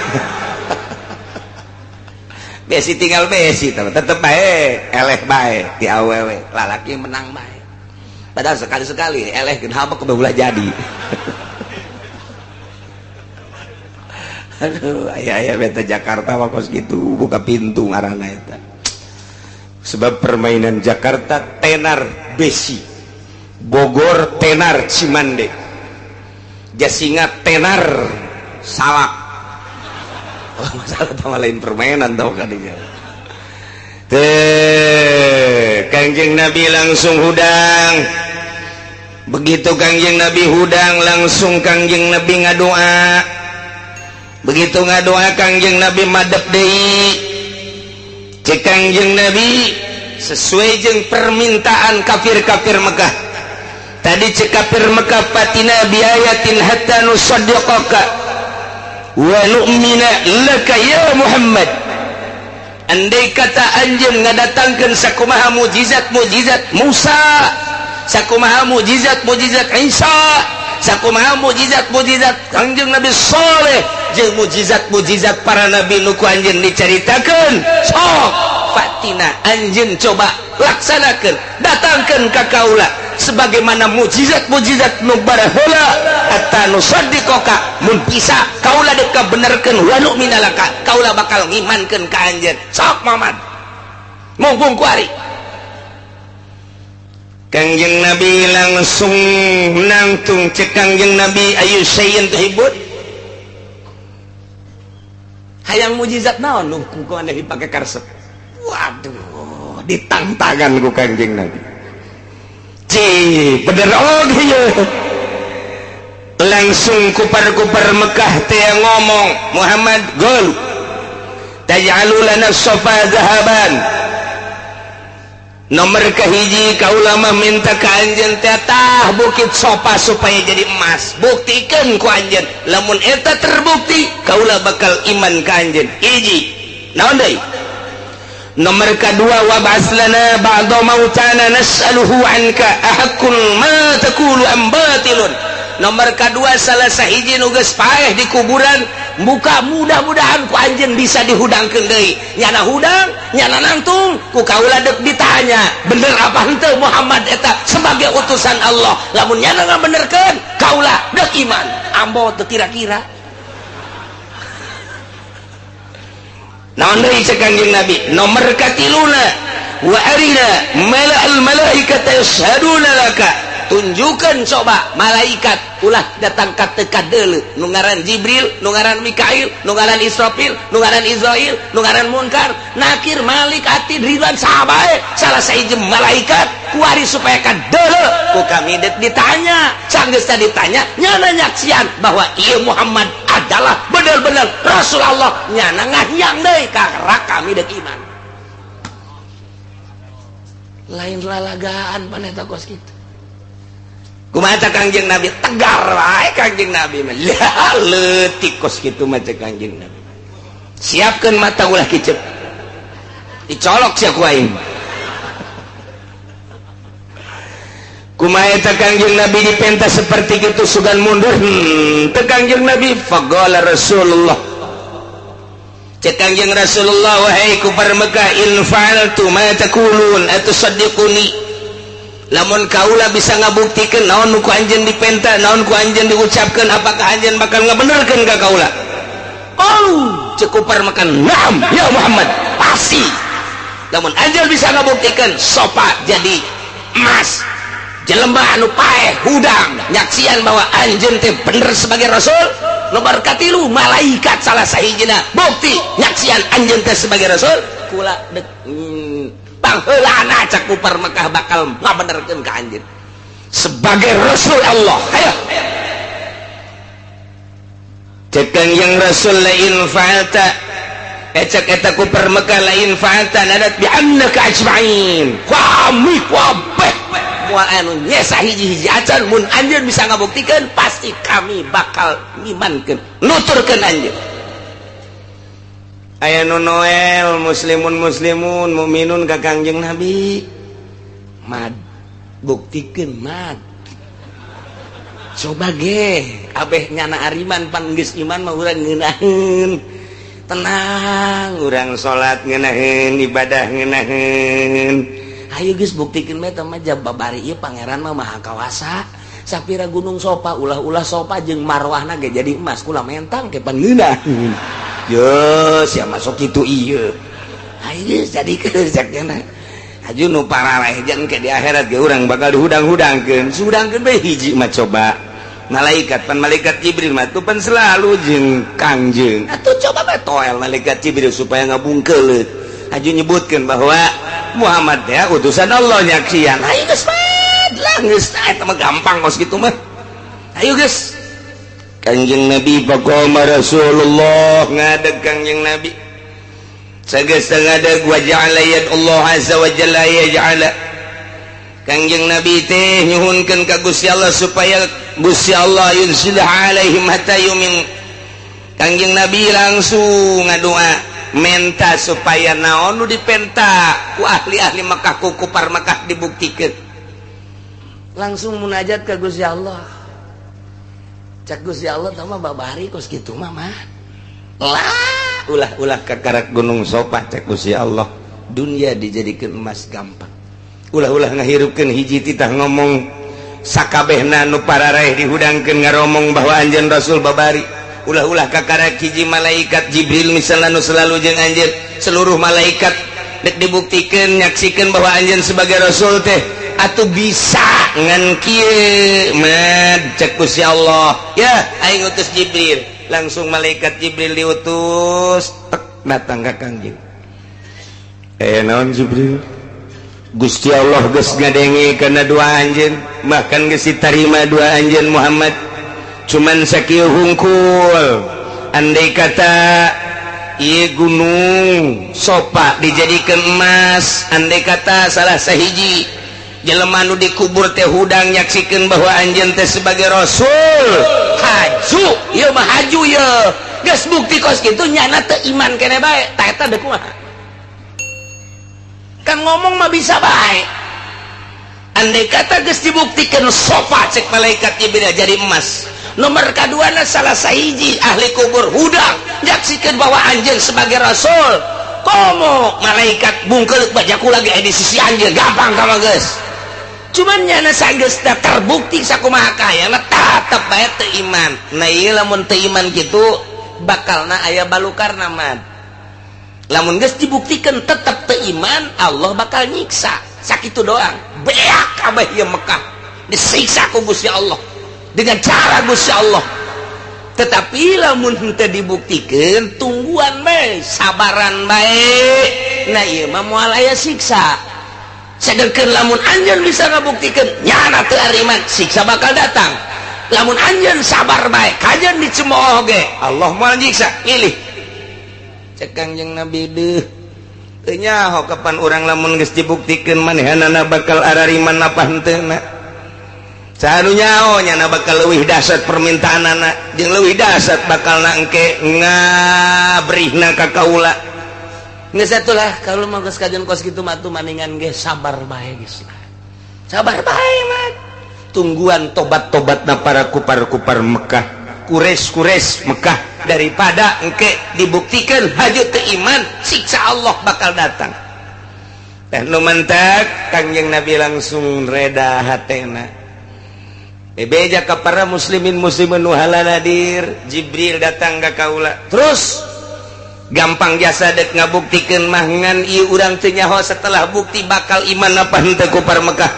Speaker 2: Besi tinggal besi tetep bae eleh bae di awewe lalaki menang bae. Padahal sekali-sekali eleh kenapa kebeula jadi. Aduh, aya-aya beta Jakarta mah kos kitu buka pintu ngaranna eta. Sebab permainan Jakarta tenar besi, Bogor tenar Cimande, Jasinga tenar salak. Oh, masalah tambah lain permainan tau kadinya. Teh, Kangjeng Nabi langsung hudang. Begitu Kangjeng Nabi hudang langsung Kangjeng Nabi ngadoa. Begitu ngadoa Kangjeng Nabi madep deui. Cek Kangjeng Nabi sesuai jeung permintaan kafir-kafir Mekah. Tadi cek kafir Mekah fatina biayatin hatta nusaddiqaka wa nu'mina laka ya Muhammad. Andai kata anjeun ngadatangkeun sakumaha mujizat-mujizat Musa, sakumaha mujizat-mujizat Isa, sakumaha mujizat-mujizat Kangjeng Nabi Saleh, jeung mujizat-mujizat para nabi nu ku anjeun dicaritakeun, sok fatina anjeun coba laksanakeun, datangkeun ka kaula sebagaimana mujizat-mujizat nu baraheula hatta nusaddiqaka, mun bisa kaula dek kabenerkeun wa nu'mina laka, kaula bakal ngimankeun ka anjeun. Sok Muhammad mumpung kuari. Kangjeng Nabi langsung nangtung cek Kangjeng Nabi ayu sayin tuhibut. Hayang mujizat naon nu ku maneh dipake karesep. Waduh, ditangtangan ku Kangjeng Nabi. Cih, bener oge ye. Langsung kupar-kupar Mekah teh ngomong, Muhammad gol. Taj'alu lana safa zahaban. Nomor kahiji kaula mah minta ka anjeun teh tah bukit sofa supaya jadi emas. Buktikeun ku anjeun. Lamun eta terbukti kaula bakal iman ka anjeun. Hiji. Naon deui? Nomor kedua wa ba'ats lana ba'da mautana nas'aluhu anka ahaqqun ma taqulu am batilun. Nomor kedua salah sahiji nu geus paeh di kuburan muka mudah-mudahan ku anjeun bisa dihudangkeun deui. Nyana hudang, nyana nangtung, ku kaula deuk ditanya, bener apa henteu Muhammad eta sebagai utusan Allah. Lamun nyana ngabenerkeun, kaula deuk iman. Ambo teu kira-kira. Naon deui cek Kangjeng Nabi? Nomor katiluna wa arina mala'al malaikata yashhaduna laka. Tunjukkan coba malaikat ulah datang ka teu kadeuleu nu ngaran Jibril, nu ngaran Mikail, nu ngaran Israfil, nu ngaran Israil, nu ngaran Munkar, Nakir, Malik, Atid, Ridwan, sahabae salah sahiji malaikat kuari supaya kadeuleu ku kami deuk ditanya. Sanggeus ditanya nyana nyaksian bahwa ieu Muhammad adalah bener-bener Rasul Allah, nyana ngahyang deui karena kami deuk iman. Lain lalagaan paneta kos kitu. Kumaha Kangjeng Nabi tegar wae Kangjeng Nabi mah. Lah leutik kos kitu mah cek Kangjeng Nabi. Siapkeun mata ulah kicep. Dicolok sia ku aing. Kumaha eta Kangjeng Nabi dipenta seperti kitu sugan mundur. Teu Kangjeng Nabi faqala Rasulullah. Cek Kangjeng Rasulullah wahai kufar Mekah in fa'altu ma taqulun atusaddiquni. Lamun kaula bisa ngabuktikeun naon nu ku anjeun dipenta, naon ku anjeun diucapkeun, apakah anjeun bakal ngabenerkeun ka kaula? Oh, cek kupar makan, naam ya Muhammad, pasti. Lamun anjeun bisa ngabuktikeun sopa jadi emas, jelema anu paeh hudang nyaksian bahwa anjeun teh bener sebagai rasul, nomor katilu malaikat salah sahijina bukti nyaksian anjeun teh sebagai rasul, kula dek pangheulana cak kupar Mekah bakal ngabenerkeun ka anjeun sebagai rasul Allah. Ayo cek yang rasul lain fa'alta cek eta kupar Mekah lain fa'alta nadat bi annaka ajma'in kami kabeh moal anu nyesa hiji-hiji acan mun anjeun bisa ngabuktikeun pasti kami bakal ngimankeun nuturkeun anjeun. Aya nu Noel muslimun muslimun mukminun ka Kangjeng Nabi mad buktikeun mad Coba ge abeh nyana ariman, pan geus iman mah urang ngeunaheun, tenang, urang salat ngeunaheun, ibadah ngeunaheun. Ayo geus buktikeun bae mah, babari ieu Pangeran mah Maha Kawasa. Sapira Gunung Sopa, ulah-ulah Sopa jeung Marwahna ge jadi emas, kula mentang ke pan ngeunaheun. Yo sia masuk kitu ieu. Ayo jadi cek. Aju nu parareh ke di akhirat ge urang bakal dihudang-hudangkeun, sudangkeun bae hiji mah. Coba malaikat, pan malaikat Jibril mah tuh pan selalu jeung Kangjeng atuh. Coba bae toel malaikat Jibril supaya ngabungkeuleut, aju nyebutkeun bahwa Muhammad ya utusan Allah, nyaksian. Ayo geus lah, geus eta mah gampang kos kitu mah. Ayo geus, Kangjeng Nabi, faqama Rasulullah, ngadeg Kangjeng Nabi. Sageus ngadeg, wa ja'ala Allah azza wa jalla yaj'ala, Kangjeng Nabi teh nyuhunkeun ka Gusti Allah supaya Gusti Allah yunzil alaihim hatta yumin. Kangjeng Nabi langsung ngadoa, menta supaya naon nu dipenta ku ahli-ahli Mekah, ku kupar Mekah dibuktikan. Langsung munajat ke Gusti Allah. Cak Gusti Allah, tama babari kos kitu mah mah lah, ulah-ulah kakarak Gunung Sopa. Cek Gusti Allah, dunia dijadikan emas gampang, ulah-ulah ngahirupkeun hiji titah ngomong, sakabehna nu pararaeh dihudangkeun ngaromong bahwa anjeun Rasul babari. Ulah-ulah kakarak hiji malaikat Jibril misalnya nu selalu jeung anjeun, seluruh malaikat dek dibuktikan, nyaksikan bahwa anjeun sebagai rasul teh atau bisa ngan kieu mad. Cek Gusti Allah, ya aing utus Jibril. Langsung malaikat Jibril diutus, tek, datang ka Kangjeng. Eh, naon Jibril? Gusti Allah geus ngadenge kana doa anjeun, bahkan geus ditarima doa anjeun Muhammad. Cuman sakieu hungkul, andai kata ieu gunung Sopa dijadikan emas, andai kata salah sahiji jelema nu dikubur teh hudang nyaksikeun bahwa anjeun teh sebagai rasul, haju ieu mah, haju ieu. Geus bukti kos kitu nyana teu iman kene bae. Tah, eta deuk kumaha? Kan ngomong mah bisa bae. Andai kata geus dibuktikan Sofa, cek malaikat Jibril, jadi emas, nomor kaduana salah sahiji ahli kubur hudang nyaksikan bahwa anjeun sebagai rasul, komo malaikat bungkel bajaku lagi di sisi anjeun, gampang kama geus. Cuman nyana sanggeus terbukti sakumaha kaya tetep bae teu iman. Nah, ieu lamun teu iman kitu bakalna aya balukarna mah. Lamun geus dibuktikan tetep teu iman, Allah bakal nyiksa sakitu doang, beak kabeh ieu Mekah disiksa ku Gusti Allah dengan cara Gusti Allah. Tetapi lamun henteu dibuktikan, tungguan bae, sabaran bae. Nah, ieu mah moal aya siksa. Sedangkan lamun anjeun bisa ngabuktikan nyana teu ariman, siksa bakal datang. Lamun anjeun sabar bae, kajeun dicemooh ge Allah moal nyiksa. Milih, cek Kangjeng Nabi, deuh, teu nyaho kapan urang lamun geus dibuktikan manehanana bakal arariman apa henteu na. Saha nu nyaho nyana bakal leuwih dahsyat permintaanana jeung leuwih dahsyat bakal na engke ngabrihna ka kaula. Geus atuh kalau mah geus kajeun kos kitu mah tuh maningan ge sabar bae geus lah. Sabar bae mah. Tungguan tobat-tobatna para kupar-kupar Mekah, Quraisy-Quraisy Mekah, daripada engke dibuktikan haju teu iman, siksa Allah bakal datang. Dan nu mantak Kangjeng Nabi langsung reda hatena. Bebeja ka para muslimin muslimin nu hadir, Jibril datang ka kaula. Terus gampang jasa dek ngabuktikeun mah, ngan ieu urang teu nyaho setelah bukti bakal iman apa henteu kupar Mekah.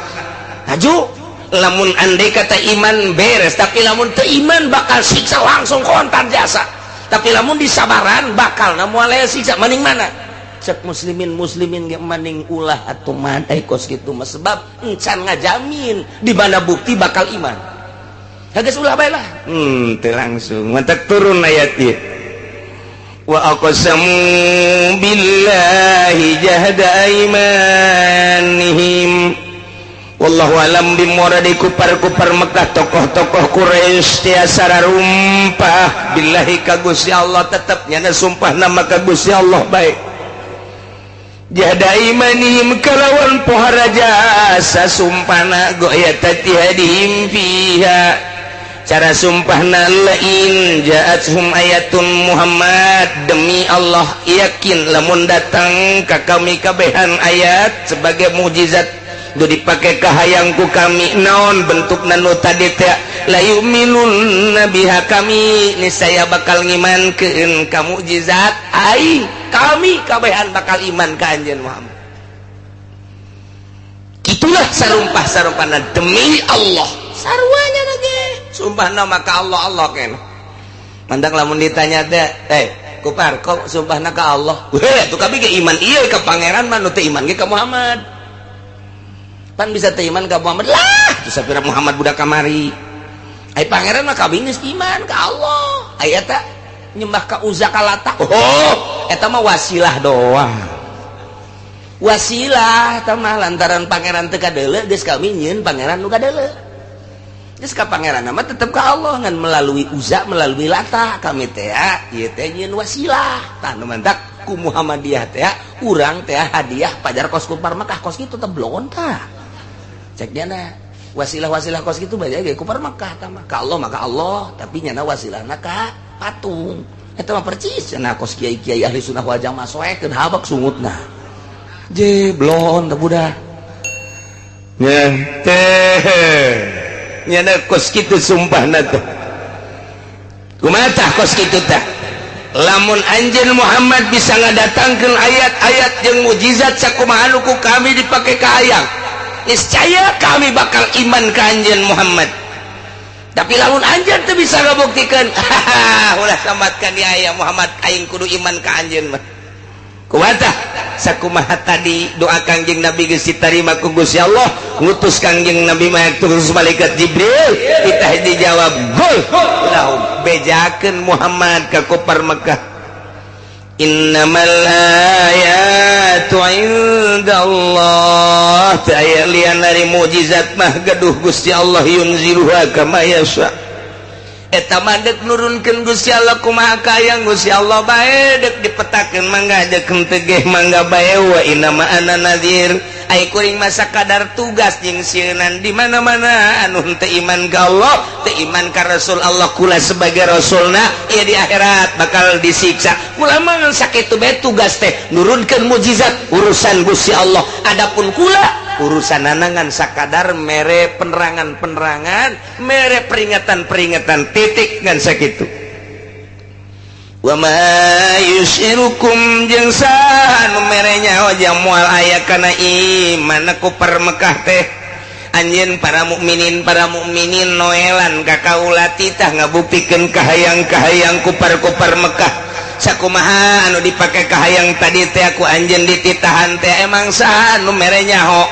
Speaker 2: Haju lamun andai kata iman beres, tapi lamun teu iman bakal siksa langsung kontan jasa. Tapi lamun disabaran bakal na moal aya siksa. Maning mana? Cek muslimin muslimin ge maning ulah atuh madai kos kitu mah, sebab encan ngajamin di mana bukti bakal iman. Geus ulah bae lah. Teu langsung mantak turun ayat ieu. Wa aqsamu billahi jahda aimanihim wallahu alam bimuradi. Kupar-kupar Mekah, tokoh-tokoh Quraisy tiasa rumpah billahi ka Gusti Allah, tetep nyana sumpah nama ka Gusti Allah baik. Jahda imanihim kalawan pohara jasa sumpahna, goyatati hadihim fiha. Cara sumpahna lain ja'athum ayatun Muhammad, demi Allah yakin lamun datang ka kami kabehan ayat sebagai mukjizat nu dipake kahayangku kami, naon bentukna nu tadi teh, la yu'minun biha, kami niscaya bakal ngimankeun ka mukjizat aing, kami kabehan bakal iman ka anjeun Muhammad. Itulah sarumpah sarumpahna demi Allah, sarwanya lagi sumpah maka Allah Allah kan mandang. Lamun ditanya teh, eh kupar, kok sumpahna ka Allah? Weh, tuh kami ke iman iya ke pangeran mah, nu teu iman ge ka Muhammad. Pan bisa teu iman ka Muhammad lah tuh, sapira Muhammad budak kamari. Ai pangeran mah kami geus iman ka Allah. Ai eta nyembah ka Uzza, ka Lata, oh eta mah wasilah doang, wasilah eta mah. Lantaran pangeran teu kadeuleu, geus kami nyieun pangeran nu kadeuleu. Geus ka pangeran mah tetep ka Allah, ngan melalui Uzza, melalui Lata, kami teh ieu teh nyieun wasilah. Tah, nu mantak ku Muhammadiyah teh urang teh hadiah pajar kos kupar Mekah, kos kitu teh blon. Tah, cek nyana wasilah-wasilah kos kitu banyak ge kupar Mekah. Tah mah ka Allah maka Allah, tapi nyana wasilahna ka patung. Eta mah percis cenah kos kiai-kiai ahli sunnah wal jamaah, soekeun habak sungutna je blon teh budak nya teh. Nyana kos kitu sumpahna teh. Kumaha tah kos kitu tah? Lamun anjeun Muhammad bisa ngadatangkeun ayat-ayat jeung mukjizat sakumaha nu ku kami dipake kahayang, niscaya kami bakal iman ka anjeun Muhammad. Tapi lamun anjeun teu bisa ngabuktikeun, ulah sambatkan ya ya Muhammad, aing kudu iman ka anjeun mah. Kumaha tah? Sakumaha tadi doa Kangjeng Nabi geus ditarima ku Gusti Allah, ngutus Kangjeng Nabi mah terus malaikat Jibril, kita dijawab gol lahum, bejakeun Muhammad ka kupar Mekah, innamal ayatu indallah, teu aya lian dari mukjizat mah gaduh Gusti Allah, yunziluha kama yasha. Eta mah dek nurunkeun Gusti Allah kumaha kayang Gusti Allah bae, dek dipetakeun mangga, dek henteu ge mangga bae. Wa innama ana nadhir, ai kuring mah sakadar tugas jeung sieunan. Di mana-mana anu henteu iman ka Allah, teu iman ka Rasul Allah, kula sebagai rasulna ieu di akhirat bakal disiksa. Kula mah ngan sakitu bae tugas teh, nurunkeun mukjizat urusan Gusti Allah. Adapun kula urusan ngan sakadar mere penerangan-penerangan, mere peringatan-peringatan, titik, ngan sakitu. Wa ma yusyirukum, jeung saha nu mere nyaho jang moal aya kana iman ku Mekah teh? Anjeun para mukminin, para mukminin noelan ka kaula, titah ngabuktikeun kahayang-kahayang kupar-kupar Mekah sakumaha anu dipake kahayang tadi teh aku anjeun dititahan teh. Emang saha nu mere nyaho?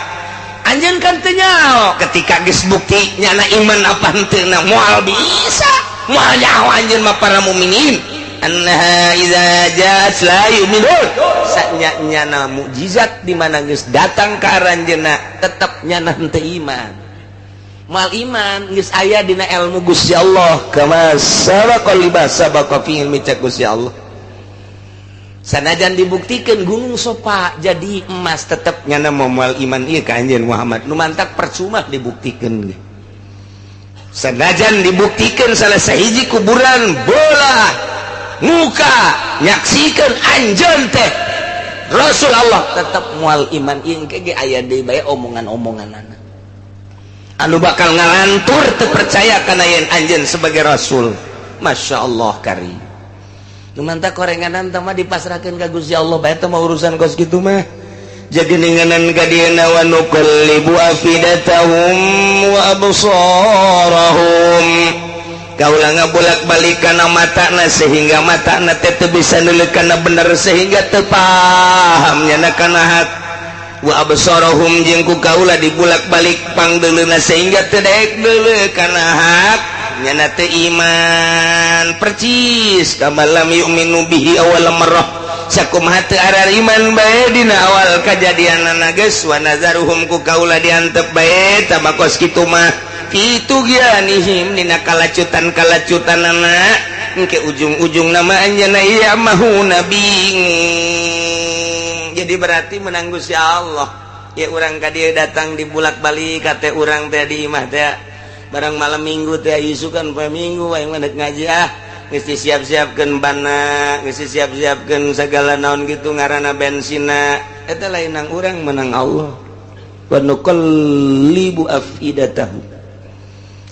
Speaker 2: Anjeun kan teu nyaho ketika geus bukti nyana iman apa henteu na. Moal bisa, moal nyaho anjeun mah para mukminin annaha idza ja'at la yu'minun. Sanya nyana mukjizat di mana geus datang ka aranjeunna, tetep nyana henteu iman, moal iman. Geus aya dina ilmu Gusti Allah, kama sabaqa lima sabaqa fi ilmi, cek Gusti Allah. Sanajan dibuktikan gunung Sopa jadi emas, tetep nyana moal iman ieu ka anjeun Muhammad. Nu mantak percuma dibuktikan. Sanajan dibuktikan salah sahiji kuburan bola muka nyaksikan anjeun teh Rasul Allah, tetep moal iman. Ieu ge aya deui bae omongan-omongan anu bakal ngalantur teu percaya kana yen anjeun sebagai rasul. Masya Allah kari. Nu mantak korenganan teh mah dipasrahkeun ka Gusti Allah bae teh mah, urusan kos kitu mah. Jadi ninganan ka dieuna, wa nuqallibu afidatahum wa absarahum, kaula ngabolak-balik kana matana sehingga matana teh teu bisa neuleuk kana bener, sehingga teu paham nyana kana hak. Wa absarahum, jeung ku kaula dibulak-balik pangdeuleuna sehingga teu daek deuleu kana hak, nyana teu iman. Percis kama lam yu'minu bihi awal marrah, sakumaha teu arariman bae dina awal kajadianana geus. Wa nazaruhum, ku kaula diantep bae tama kos kitu mah, fi tughyanihim, dina kalacutan-kalacutanana. Engke ujung-ujung nama anjeunna ya'mahuna, bingung. Jadi berarti menang Gusti Allah ya. Urang ka dieu datang dibulak-balik kate urang teh di imah teh. Barang malam Minggu teh isukan poe Minggu aing mah ngaji ah. Geus disiap-siapkeun bana, geus disiap-siapkeun segala naon gitu ngaranna bensina. Eta lain nang urang, menang Allah. Wa nuqallibu afidatahum.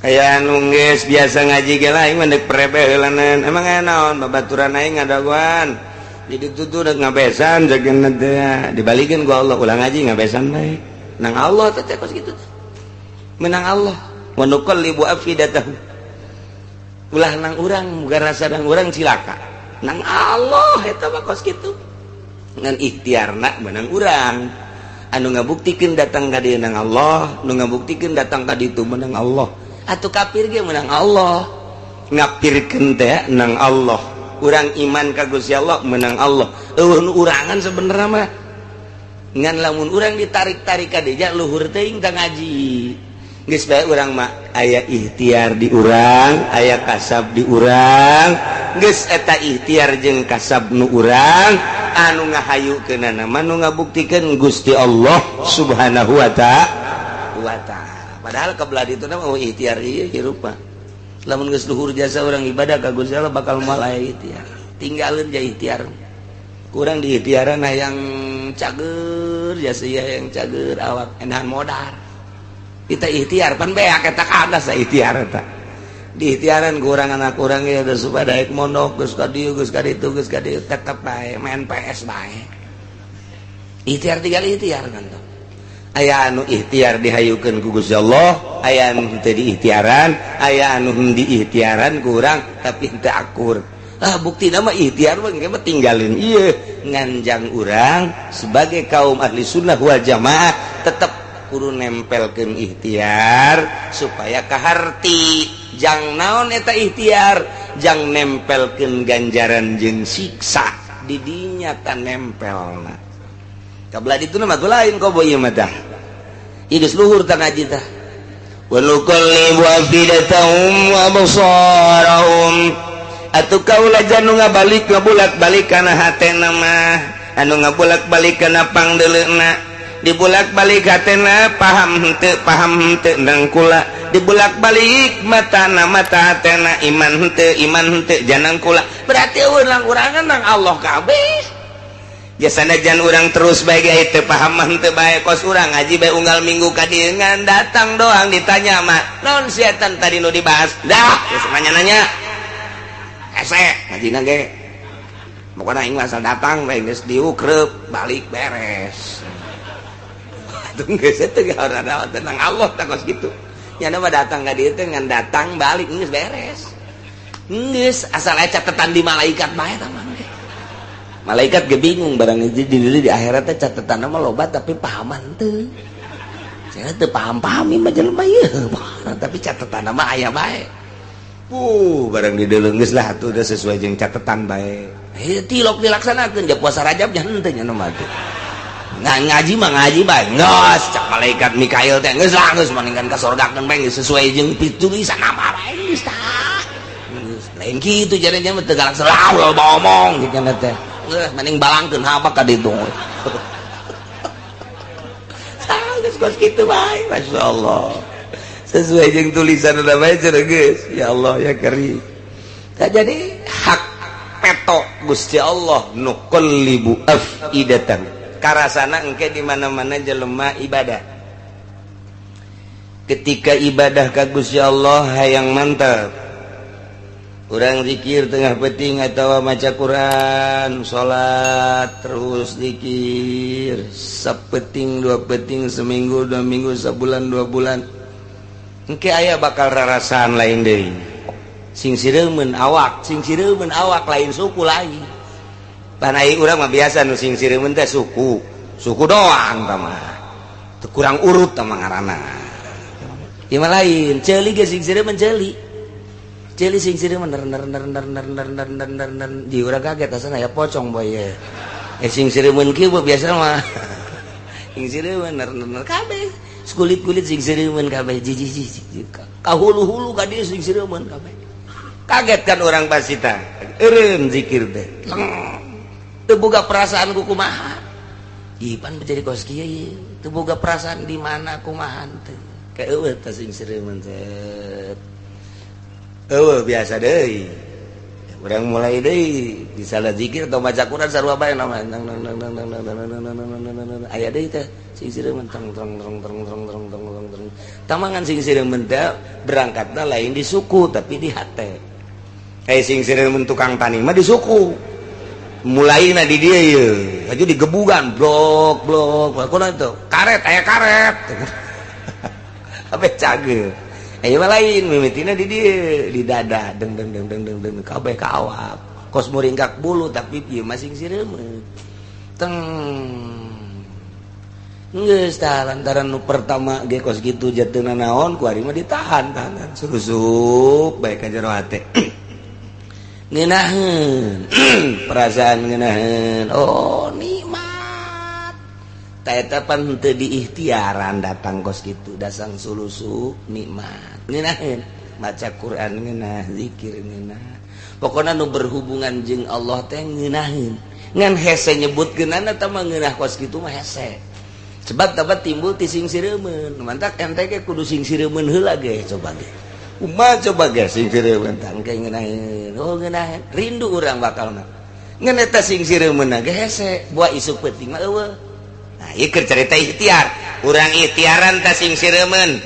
Speaker 2: Aya anu geus biasa ngaji ge lah aing mah deuk prebe heulanan. Emang aya naon babaturan aing ngadagoan. Di ditu tuh rek ngabesan jageuna teh dibalikeun ku Allah ulah ngaji ngabesan bae. Nang Allah teh kos kitu. Menang Allah. Wa nuqallibu afidatahum. Ulah nang urang muga rasa nang urang cilaka. Nang Allah eta mah kos kitu. Ngan ikhtiarna menang urang. Anu ngabuktikeun datang ka dieu nang Allah, nu ngabuktikeun datang ka ditu menang Allah. Atuh kafir ge menang Allah. Ngapirkeun teh nang Allah. Urang iman ka Gusti Allah menang Allah. Eueuh nu urangan sebenarnya mah. Ngan lamun urang ditarik-tarik ka dieu luhur teuing tah ngaji. Geus bae urang mah aya ikhtiar di urang, aya kasab di urang. Geus eta ikhtiar jeung kasab nu urang anu ngahayukeunana mah nu ngabuktikeun Gusti Allah Subhanahu wa ta'ala. Padahal kebelah ditu mah ikhtiar ieu hirup mah. Lamun geus luhur jasa urang ibadah ka Gusti Allah bakal moal aya ikhtiar. Tinggalkeun ja ikhtiar. Kurang di ikhtiaran hayang cager jasa ieu hayang cager awak enahan modal. Kita ikhtiar pan beak eta kadas ikhtiar eta. Di ikhtiaran kurang anak kurang ya geus supaya daek mondok geus ka dieu geus ka ditu geus ka dieu tetep bae main PS bae. Ikhtiar tinggal ikhtiar kan tuh. Aya anu ikhtiar dihayukeun ku Gusti Allah, aya anu teu diikhtiaran, aya anu diikhtiaran kurang tapi teu akur. Ah buktina mah ikhtiar mah engke mah tinggalin ieu nganjang urang sebagai kaum ahli sunnah wal jamaah tetep kudu nempelkeun ikhtiar supaya kaharti. Jang naon eta ikhtiar, jang nempelkeun ganjaran jeung siksa di dinya ta nempelna. Kabelah ditu mah lain kobo ieu mah tah. Ieu geus luhur tah ngaji tah. Wa nuqallibu afidatahum wa absarahum. Atuh kaula janu ngabalik ngabulak-balik kana hatena mah, anu ngabulak-balik kana pangdeuleuna. Dibulak-balik hatena paham henteu nang kula, dibulak-balik matana mata hatena iman henteu janang kula. Berarti urang urangan nang Allah kabeh. Jasana jan urang terus bae ge teu paham mah henteu bae kos urang ngaji bae unggal minggu ka dieu ngan datang doang ditanya mah naon setan tadi nu dibahas. Dah geus nanya-nanya. Hese ngajina ge. Pokona aing mah asal datang bae geus diukreup balik beres. Tenang Allah tak gitu. Nyana mah datang ka dieu teh ngan datang balik geus beres. Geus asal aya catatan di malaikat bae tah mah. Malaikat ge bingung barang di akhirat teh catetanna mah loba tapi pahaman teu. Cenah teu paham-paham ieu mah jelema ieu. Tapi catetanna mah aya bae. Barang dideuleu geus lah atuh udah sesuai jeung catatan bae. Heuh tilok dilaksanakeun ja puasa Rajab nya henteu nya mah teh. Ngaji mah ngaji bae geus cak malaikat Mikail teh geus lah geus maningkan ka sorgakeun bae geus sesuai jeung tulisan nama bae geus tah. Geus lain kitu jadinya mah teu galak selalu loba omong kitu teh. Geus mending balangkeun habak ka ditu. Tah geus kos kitu bae masyaallah. Sesuai jeung tulisan udah bae cenah geus. Ya Allah ya Karim. Tah jadi hak peto Gusti Allah nuqallibu afidatan. Karasana engke di mana-mana jelema ibadah. Ketika ibadah ka Gusti Allah hayang mantap. Urang zikir tengah peuting atawa maca Quran, salat terus zikir sapeting dua peuting, seminggu dua minggu, sabulan dua bulan. Engke aya bakal rarasaan lain deui. Sing sireumeun awak, sing sireumeun awak lain suku lain. Panai urang mah biasa nu sing sireumeun teh suku, suku doang tah mah. Teu kurang urut tah mah ngaranna. Ieu mah lain, ceuli ge sing sireumeun ceuli. Ceuli sing sireumeun ner ner ner ner ner ner ner ner ner ner di urang kaget asana ya pocong boy ye. Sing sireumeun kieu biasa mah. Sing sireumeun ner ner kabeh. Kulit-kulit sing sireumeun kabeh jijih jijih. Ka hulu-hulu ka dieu sing sireumeun kabeh. Kaget kan orang pasti tah. Eureun zikir teh. Teu boga perasaan ku kumaha. Ipan menjadi kos kieu ieu. Teu boga perasaan di mana kumaha teu. Kaeueuh teh sing sireumeun teh. Eueuh biasa deui. Urang mulai deui di salah zikir atau baca Quran sarua bae nama nang nang nang nang nang nang nang aya deui teh sing sireumeun tong tong tong tong tong tong tong tong tong. Tamangan sing sireumeun teh berangkatna lain di suku tapi di hate. Eh sing sireumeun tukang tani mah di suku. Mulaina di dieu ye, aja digebugan blok blok. Kunaon itu? Karet aya karet. Kabeh cageur. Aya mah lain mimitina di dieu, di dada deng deng deng deng deng deng kabeh ka awak. Kos muringkak bulu tapi ieu mah sing sireumeun. Teng. Geus tah lantaran nu pertama ge kos kitu jatuhna naon ku ari mah ditahan tahanan surusup bae ka jero hate. Ngeunaheun perasaan ngeunaheun oh nikmat. Ta eta pan teu diikhtiaran datang kos kitu dasang sulusup nikmat. Ngeunaheun maca Quran ngeunah zikir ngeunah. Pokona nu berhubungan jeung Allah teh ngeunaheun. Ngan hese nyebutkeunana tah mah ngeunah kos kitu mah hese. Sebab dapat timbul ti sing sireumeun. Mantak ente ge kudu sing sireumeun heula ge coba ge. Kumaha coba ge sing sireumeun tah engke ngeunaheun. Oh ngeunaheun rindu urang bakalna. Ngan eta sing sireumeun ge hese buah isuk peuting mah eueuh. Nah, ieu keur carita ikhtiar. Urang ikhtiaran tah sing sireumeun.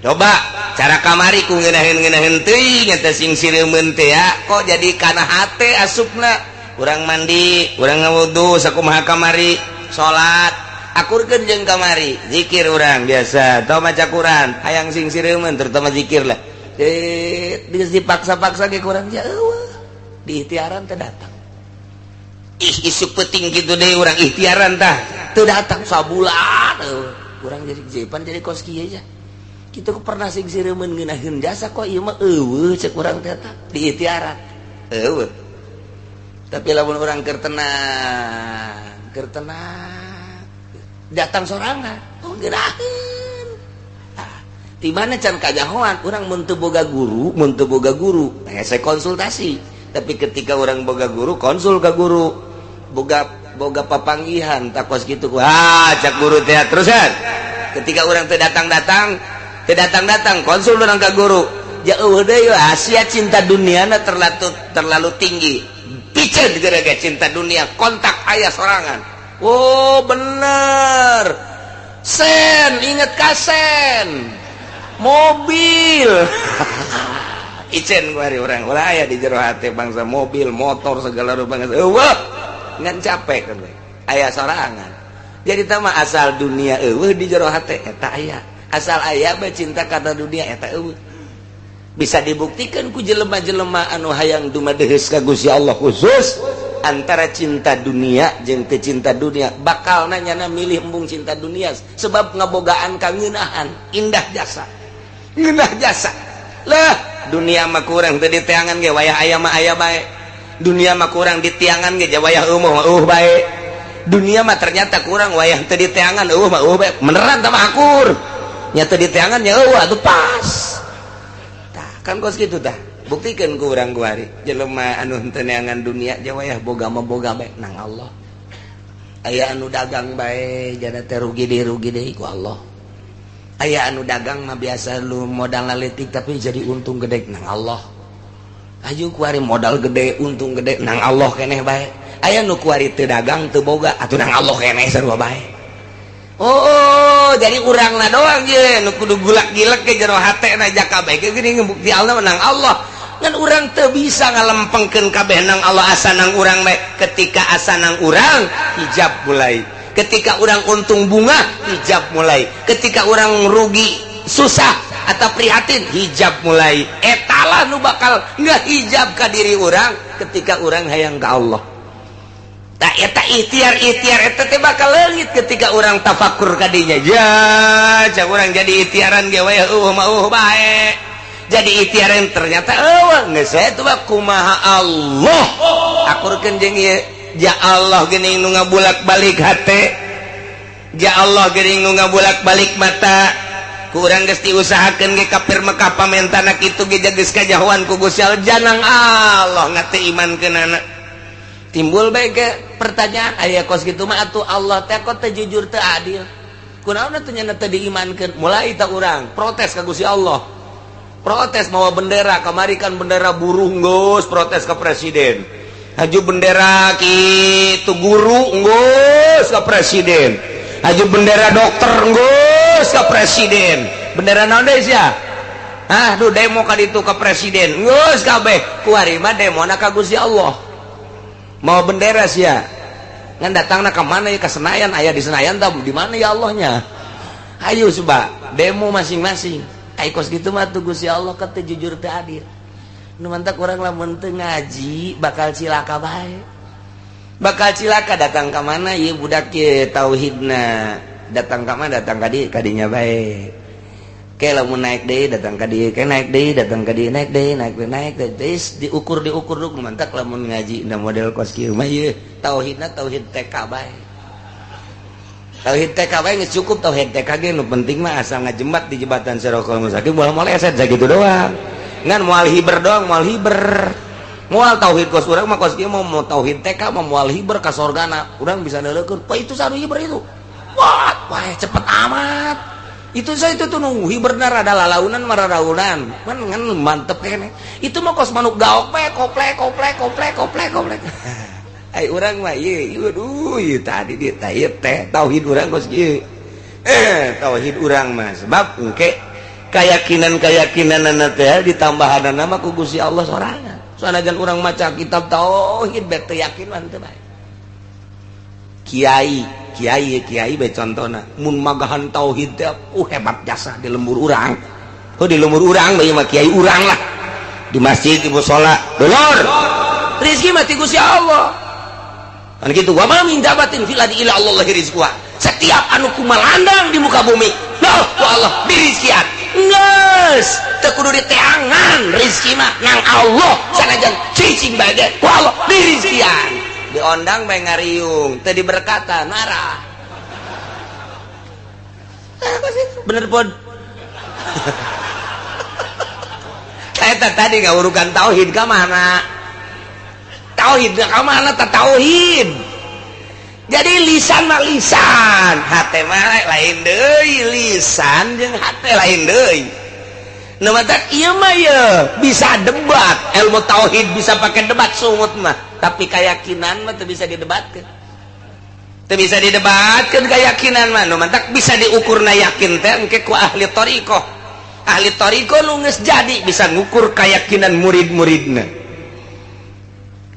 Speaker 2: Coba cara kamari ku ngeunaheun-ngeunaheun teuing eta sing sireumeun teh ya kok jadi kana hate asupna. Urang mandi, urang ngawudu sakumaha kamari, salat akurkeun jeung kamari, zikir urang biasa, atau maca Quran, hayang sing sireumeun terutama zikir lah. Geus dipaksa-paksa ge kurang ja eueuh. Di ikhtiaran teh datang. Ih isuk peuting kitu deui urang ikhtiaran tah, teu datang sabulan eueuh. Urang jadi jepan jadi kos kieu aja. Kitu pernah sing sireumeun ngeunaheun jasa kok ieu mah eueuh cek urang teh tah di ikhtiaran. Eueuh. Tapi lamun urang keur tenang datang sorangan, oh ngeunaheun. Nah, di mana can kajahoan urang mun teu boga guru, mun teu boga guru, hese konsultasi. Tapi ketika urang boga guru, konsul ka guru. Boga boga papanggihan takos kitu ku. Ah, cak guru teh terusan. Ketika urang teu datang-datang, teu datang-datang konsul urang ka guru. Jauh deui Asia cinta duniana terlalu terlalu tinggi. Piceun gara-gara cinta dunia kontak ayah sorangan. Oh bener. Sen, inget kasen. Mobil. Icen ku ari urang ulah aya di jero hate bangsa mobil, motor segala rupa geus eueuh. Ngan capek kan we. Aya sorangan. Jadi tah mah asal dunia eueuh di jero hate eta aya. Asal aya bae cinta kana dunia eta eueuh. Bisa dibuktikan ku jelema-jelema anu hayang dumadeheus ka Gusti Allah khusus antara cinta dunia jeung teu cinta dunia bakalna nyana milih embung cinta dunia sebab ngabogaan kangeunahan indah jasa ngeunah jasa lah dunia mah kurang teu diteangan ge wayah aya mah aya bae dunia mah kurang ditiangan ge wayah eueuh mah eueuh bae dunia mah ternyata kurang wayah teu diteangan eueuh mah eueuh bae beneran tah mah akur nya teu diteangan nya eueuh atuh pas tah kan kos kitu tah buktikan ku urang kuari jelema anu henteu neangan dunia je wayah boga mah boga bae nang Allah aya anu dagang bae jana teh rugi deui ku Allah aya anu dagang mah biasa lu modal leutik tapi jadi untung gede nang Allah aju kuari modal gede untung gede nang Allah keneh bae aya nu kuari teu dagang teu boga atuh nang Allah keneh sarua bae. Oh, jadi urangna doang je nu kudu gulak-gilek ke jero hatena jaka bae ge geuning bukti Allah nang Allah. Ngan urang teu bisa ngalempengkeun kabeh nang Allah asa nang urang bae. Ketika asa nang urang hijab mulai. Ketika urang untung bunga hijab mulai. Ketika urang rugi susah atau prihatin hijab mulai. Etalah nu bakal ngehijab ka diri urang ketika urang hayang ka Allah. Tak eta ikhtiar-ikhtiar eta teh bakal leungit ketika urang tafakur ka dinya. Ja, cak urang jadi ikhtiaran ge we eueuh mah eueuh bae. Jadi ikhtiaran ternyata eueuh geus eta mah kumaha Allah. Akurkeun jeung ieu. Ja Allah geuning nu ngabulak-balik hate. Ja Allah geuning nu ngabulak-balik mata. Ku urang geus diusahakeun ge kafir Mekah pamentana kitu ge geus kajahoan ku Gusti Allah janang Allah ngate imankeunana. Timbul bae ke pertanyaan aya kos kitu mah atuh Allah teh kok teu jujur teu adil. Kunaon teh nya teu diimankeun? Mulai tak urang protes ka Gusti Allah. Protes mawa bendera, kamari kan bendera buruh geus protes ke presiden. Haju bendera kitu guru geus ka presiden. Haju bendera dokter geus ka presiden. Bendera naon deui sia? Ah, duh demo ka ditu ka presiden. Geus kabeh. Kuari mah demona ka Gusti Allah. Mawa bendera sia. Ngan datangna ka mana ya, ka Senayan, aya di Senayan tah di mana ya Allahnya? Ayo coba demo masing-masing. Ai kos kitu mah tuh Gusti Allah teu jujur teu adil. Nu mantak urang lamun teu ngaji bakal cilaka bae. Bakal cilaka datang ka mana ieu budak ye tauhidna. Datang ka mana datang ka dieu kadinya bae. Ke lamun naik deui datang ka dieu, ke naik deui datang ka dieu, naik deui, naik deui, naik deui. Terus diukur diukur nu mantak lamun ngaji na model kos kieu mah ieu tauhidna tauhid TK bae. Tauhid TK bae geus cukup tauhid TK ge nu penting mah asal ngajembat di jembatan Sirotol Mustaqim moal moleset sakitu doang. Ngan moal hiber doang, moal hiber. Moal tauhid kos urang mah kos kieu mau tauhid TK mah moal hiber ka sorgana. Urang bisa neuleukeun, wah itu saru hiber itu. Wah, wah cepet amat. Itu saya itu tuh nunggu hiberna rada lalaunan mararaunan. Man ngan mantep kene. Itu mah kos manuk gaok bae koplek koplek koplek koplek koplek. Ai urang mah ieu, aduh ieu tadi dia teh teh tauhid urang kos kieu. Tauhid urang mah sebab engke keyakinan-keyakinanana teh ditambahanana mah ku Gusti Allah sorangan. Sanajan urang maca kitab tauhid bae teu yakin mah teu bae. Kiai, kiai, kiai bae contona mun magahan tauhid teh hebat jasa di lembur urang. Oh di lembur urang bae mah kiai urang lah. Di masjid di musala, dulur. Rezeki mah ti Gusti Allah. Kan kitu wa ma min dabatin fil ardi illa Allah rizquha. Setiap anu kumalandang di muka bumi, loh ku Allah dirizkian. Geus, teu kudu diteangan rezeki mah nang Allah sanajan cicing bae ge ku Allah dirizkian. Diondang bae ngariung, teu diberkatan marah. Bener pun. Eta tadi ngawurukan tauhid ka mana? Tauhid ka mana ta tauhid? Jadi lisan mah lisan, hate mah lain deui, lisan jeung hate lain deui. Nu matak ieu mah ye bisa debat, ilmu tauhid bisa pakai debat sungut mah, tapi keyakinan mah teu bisa didebatkeun. Teu bisa didebatkeun keyakinan mah, nu matak bisa diukurna yakin teh engke ku ahli thariqah. Ahli thariqah nu geus jadi bisa ngukur keyakinan murid-muridna.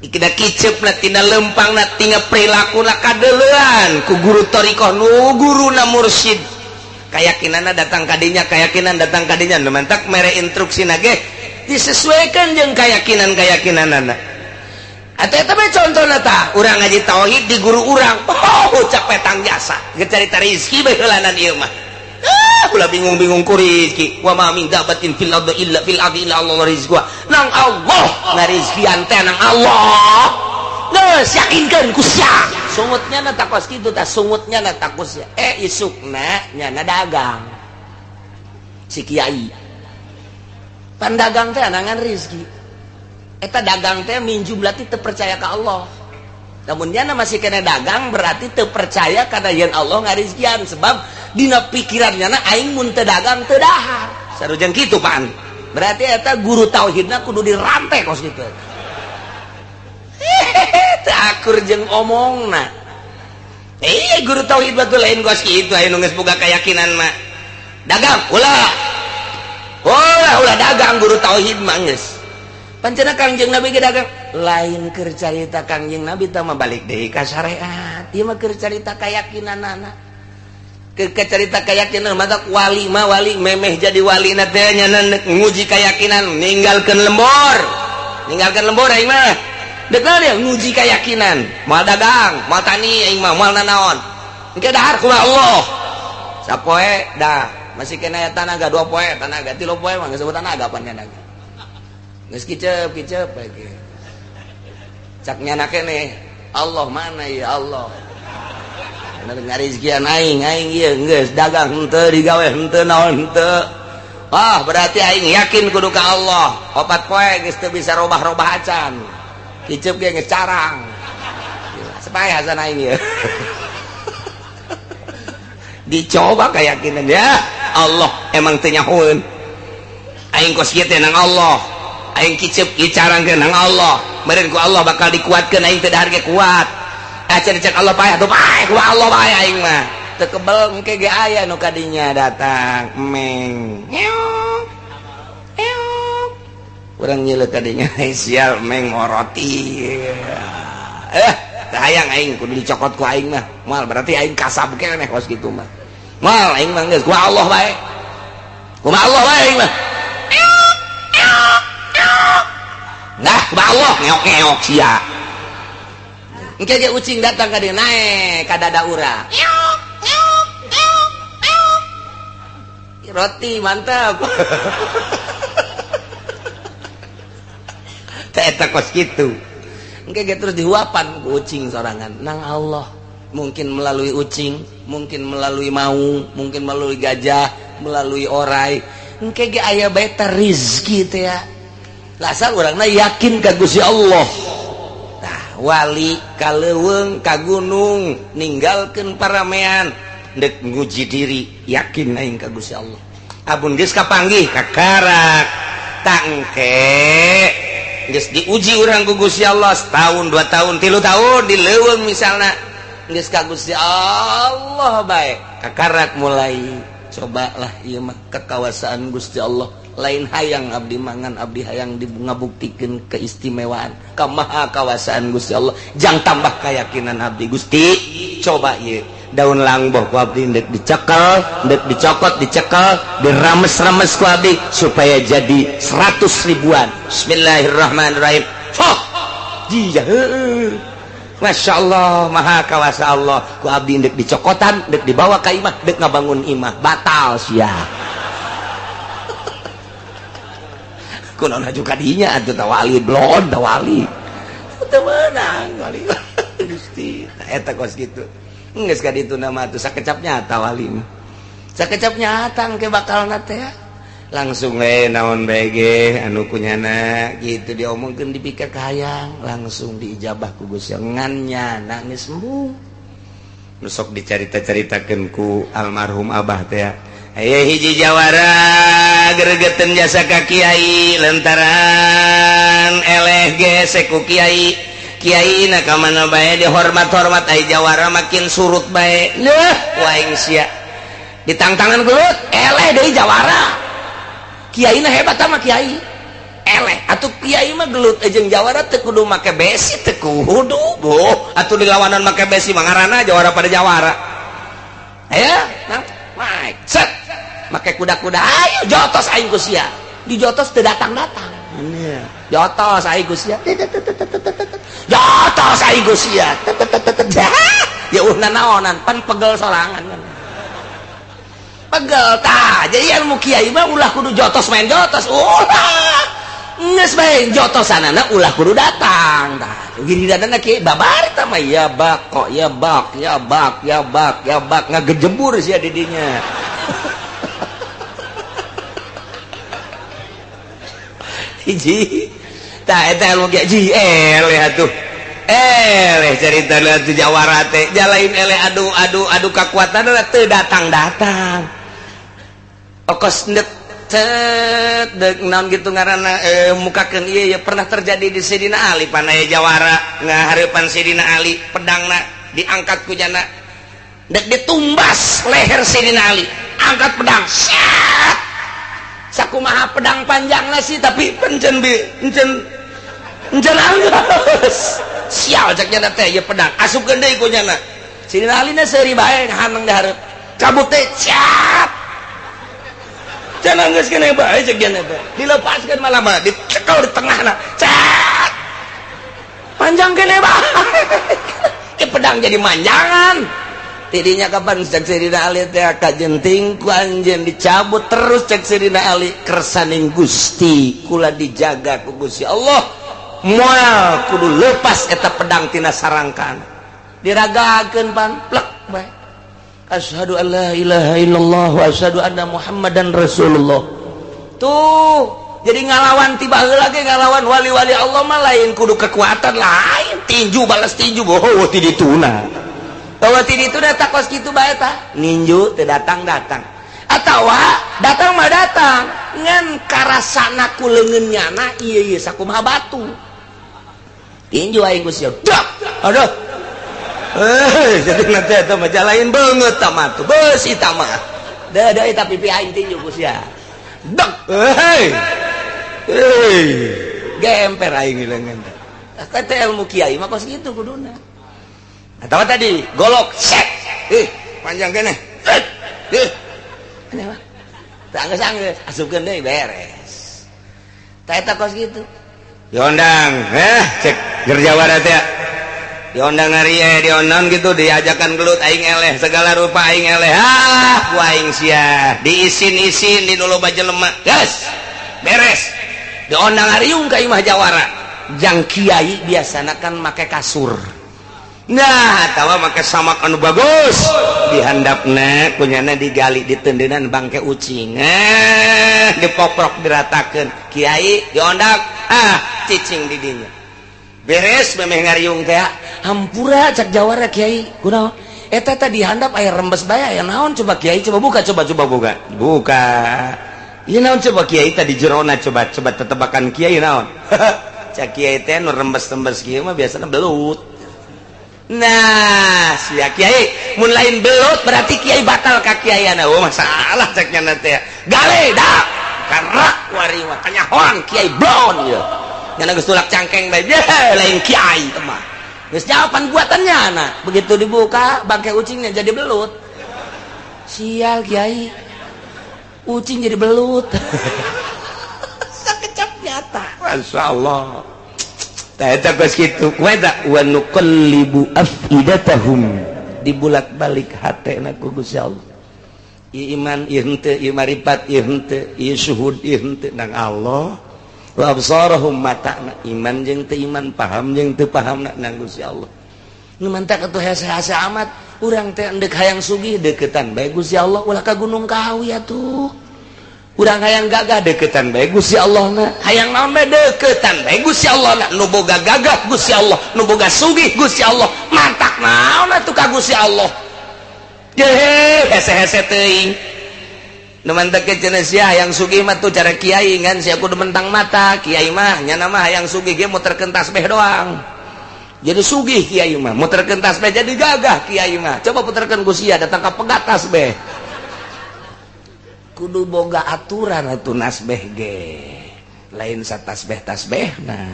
Speaker 2: Kita kicep na tina lempang na tina perilaku na kadeleuan ku guru thariqah nu guruna mursyid. Keyakinanna datang kadinya, keyakinan datang kadinya. Nu mantak mere instruksi ge disesuaikan jeung keyakinan-keyakinanana. Atuh eta mah contona tah, urang ngaji tauhid di guru urang. Oh, capek tang jasa. Geus carita rezeki bae heulanan ieu mah. Ah, ulah bingung-bingung ku rezeki. Wa ma min dabatin fil ardi illa fil ardi illa Allah rizquha. Nang Allah ngarizkian teh nang Allah. Geus yakinkeun ku sia. Sungutnya na takos kitu tah, sungutnya na takos sia. Isukna nyana dagang. Si kiai. Pan dagang teh anangan rezeki. Eta dagang teh minjum berarti teu percaya ka Allah. Namun nyana masih kena dagang berarti teu percaya kana yen Allah ngarizkian sebab dina pikiran nyana aing mun teu dagang teu dahar. Sarujeng kitu pan. Berarti eta guru tauhidna kudu dirante kos kitu. Hehehe, teu akur jeung omongna. Guru tauhid batu lain kos kitu aya nu geus boga keyakinan mah. Dagang ulah. Ulah ulah dagang guru tauhid mah geus. Pancena Kangjeng Nabi ge dagang lain keur carita Kangjeng Nabi tah mah balik deui ka syariat. Ieu mah keur carita keyakinanana. Keur carita keyakinan mah wali mah wali memeh jadi wali na teh nya nguji keyakinan ninggalkeun lembur. Ninggalkeun lembur aing mah. Dek naon nguji keyakinan. Moal dagang, moal tani aing mah moal nanaon. Engke dahar kumaha Allah. Sapoe dah masih kena aya tanaga 2 poe tanaga 3 poe mah geus tanaga pan tanaga. Geus kicep kicep bae ge. Cak nyana keneh Allah mana ya Allah. Bener ngarizkian aing aing ieu geus dagang henteu digawe henteu naon henteu. Ah berarti aing yakin kudu ka Allah. 4 poe geus teu bisa robah-robah acan. Kicep ge geus carang. Supaya hasan aing ieu. Dicoba keyakinan ya Allah emang teu nyahoeun. Aing kos kieu teh nang Allah. Aing kicep kicarangkeun nang Allah. Meureun ku Allah bakal dikuatkeun aing teu dahar ge kuat. Acan cek Allah paeh atuh paeh ku Allah bae aing mah. Teu kebel engke ge aya nu kadinya datang meng. Ngeok. Ngeok. Urang nyeuleuh kadinya sial meng moroti. Hayang aing kudu dicokot ku aing mah. Moal berarti aing kasab keneh kos kitu mah. Moal aing mah geus ku Allah bae. Kumaha Allah bae aing mah. Nah, kumaha Allah ngeok-ngeok sia. Engke ge ucing datang ka dieu naek ka dada urang. Roti mantap. Teh eta kos kitu. Engke ge terus dihuapan ku ucing sorangan nang Allah. Mungkin melalui ucing, mungkin melalui maung, mungkin melalui gajah, melalui orai. Engke ge aya bae teh rizki teh ya. Lasal urangna yakin ka Gusti Allah. Tah wali ka leuweung ka gunung ninggalkeun paramean dek nguji diri yakin aing ka Gusti Allah. Abun geus kapanggih kakarak tangke geus diuji urang ku Gusti Allah setahun 2 tahun 3 tahun di leuweung misalna geus ka Gusti Allah bae kakarak mulai cobalah ieu mah kekawasaan Gusti Allah. Lain hayang abdi mangan abdi hayang ngabuktikeun keistimewaan kamaha kawasaan Gusti Allah jang tambah keyakinan abdi Gusti coba ieu daun langboh ku abdi ndek dicekel ndek dicokot dicekel dirames-rames ku abdi supaya jadi 100 ribuan. Bismillahirrahmanirrahim. Fuh jia Masya Allah maha kawasa Allah ku abdi ndek dicokotan ndek dibawa ka imah ndek ngabangun imah batal sia. Kunaon aju kadinya atuh tawali blon tawali teu meunang wali Gusti eta kos kitu geus ka ditu nama atuh sakecap nyata wali mah sakecap nyata engke bakalna teh langsung we naon bae ge anu kunyana kitu diomongkeun dipikir kahayang langsung diijabah ku Gusti ngan nyana geus embung nu sok dicarita-caritakeun ku almarhum abah teh. Aya hiji jawara gregeten jasa ka kiai lantaran eleh gesek ku kiai. Kiai na ka mana bae dihormat-hormat ai jawara makin surut bae. Leuh waing sia. Ditangtangan gelut eleh deui jawara. Kiai na hebat sama kiai. Eleh atuh kiai mah gelut jeung jawara teu kudu make besi teu kudu. Boh atuh dilawanan make besi mah ngaranna jawara pada jawara. Aya nang naik set make kuda-kuda ayo jotos aing ku sia dijotos teu datang-datang jotos aing ku sia jotos aing ku sia ya uh nanaonan pan pegel sorangan pegel tah jadi ilmu kiai mah ulah kudu jotos main jotos ulah geus bae jotosanana ulah kudu datang tah giliranna kiai babar tah mah ya bak kok ya bak ya bak ya bak ya bak ngagejebur sia di dinya. Hiji tah eta ilmu kiai ji eleh atuh eleh carita atuh jawara teh jalain eleh adu adu adu kakuatanna teu datang-datang okos ndek cet dek naon gitu ngaranna mukakeun ieu ya pernah terjadi di Sidina Ali panaya jawara ngahareupan Sidina Ali pedangna diangkat ku jana dek ditumbas leher Sidina Ali angkat pedang set sakumaha pedang panjangna sih tapi pencen bi encen encen anggeus sial cek jana teh ieu pedang asupkeun deui ku jana Sidina Ali na seuri bae haneng di hareup cabut teh cat jangan geus kene bae cek jana teh dilepaskeun malah mah dicekel di tengahna cat panjang kene bae ke pedang jadi manjangan tidinya kapan cek Sidina Ali teh kajenting ku anjeun dicabut terus cek Sidina Ali kersaning Gusti kula dijaga ku Gusti Allah moal kudu lepas eta pedang tina sarangkan diragakeun pan plek bae asyhadu an la ilaha illallah wa asyhadu anna muhammadan rasulullah. Tuh jadi ngalawan tiba heula ge ngalawan wali-wali Allah mah lain kudu kekuatan lain tinju balas tinju boh ti dituna. Bahwa ti ditu da kos kitu bae tah, ninju teu datang-datang. Atawa datang mah datang, ngan karasana ku leungeun nyana ieu ieu sakumaha batu. Tinju aing ku sia. Dak. Aduh. Jadi nanti eta mah lain beungeut tah mah tuh. Beusi tah mah. Da da eta pipi aing tinju ku sia. Dak. Hei. Hei. Gemper aing leungeun. Kata ilmu kiai mah kos kitu kuduna. Atau tadi golok set. Panjang keneh. Aneh mah. Teu anggeus-anggeus, asupkeun deui beres. Tah eta kos kitu.
Speaker 3: Diondang, cek gerjawara teh. Diondang ari diondang gitu diajakan gelut aing eleh, segala rupa aing eleh. Ah, ku aing sia. Diisin-isin di nu loba jelema. Geus. Beres.
Speaker 2: Diondang ariung ka imah jawara. Jang kiai biasana kan make kasur.
Speaker 3: Nah, atawa make samak anu bagus. Dihandapna kunyana digali ditendenan bangke ucing. Dipoprok diratakeun. Kiai diondang, ah cicing di dinya.
Speaker 2: Beres memeh ngariung teh, hampura cak jawara kiai. Kunaon? Eta teh dihandap aya rembes bae aya naon coba kiai coba buka coba coba buka.
Speaker 3: Buka. Ieu naon coba kiai tadi jerona coba coba tetebakan kiai naon. Cak kiai teh nu rembes-rembes kieu mah biasana belut.
Speaker 2: Nah, sia kiai mun lain belut berarti kiai batal ka kiaiana. Oh, masalah cek nya teh. Gale dak. Karak wari mah kanyahoan kiai blon ye. Nya geus tulak cangkeng bae lain kiai teh mah. Geus jawaban buatannya nah. Begitu dibuka bangke ucingnya jadi belut. Sial kiai. Ucing jadi belut. Sakecap nyata.
Speaker 3: Masyaallah. Eta geus kitu wa nuqallibu afidatahum
Speaker 2: dibulak-balik hatena ku Gusti Allah. Ieu iman ieu henteu, ieu maripat ieu henteu, ieu syuhud ieu henteu nang Allah. Wa absarahum matana iman jeung teu iman, paham jeung teu pahamna nang Gusti Allah. Nu mantak atuh hese-hese amat urang teh endek hayang sugih deketan bae Gusti Allah ulah ka Gunung Kawi atuh. Urang hayang gagah deketan bae Gusti Allah na. Hayang naon bae deketan bae Gusti Allah na. Nu boga gagah Gusti Allah, nu boga sugih Gusti Allah. Mantak naon atuh ka Gusti Allah. Ye, hese-hese teuing. Nu mantak cenah sia hayang sugih mah tuh cara kiai ngan sia kudu mentang mata. Kiai mah nyana mah hayang sugih ge muterkeun tasbih doang. Jadi sugih kiai mah, muterkeun tasbih jadi gagah kiai mah. Coba puterkeun ku sia datang ka pegat tasbih. Kudu boga aturan atuh nasbeh ge lain satasbeh tasbeh nah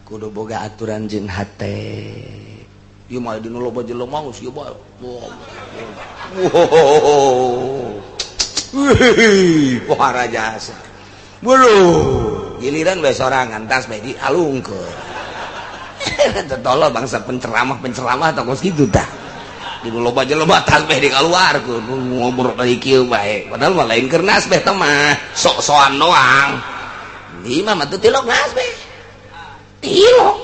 Speaker 2: kudu boga aturan jeung hate ieu mah dinu loba jelema geus ieu bae. Wih, pohara jasa. Beuh, giliran bae sorangan tasbeh dialungkeun. Tolol bangsa penceramah-penceramah tah kos kitu tah. Di loba jelema tasbeh dikaluarkeun ngobrol dari kieu bae padahal mah lain keur nasbeh teh mah sok-sokan doang. Di imah mah teu tilok nasbeh. Tilok.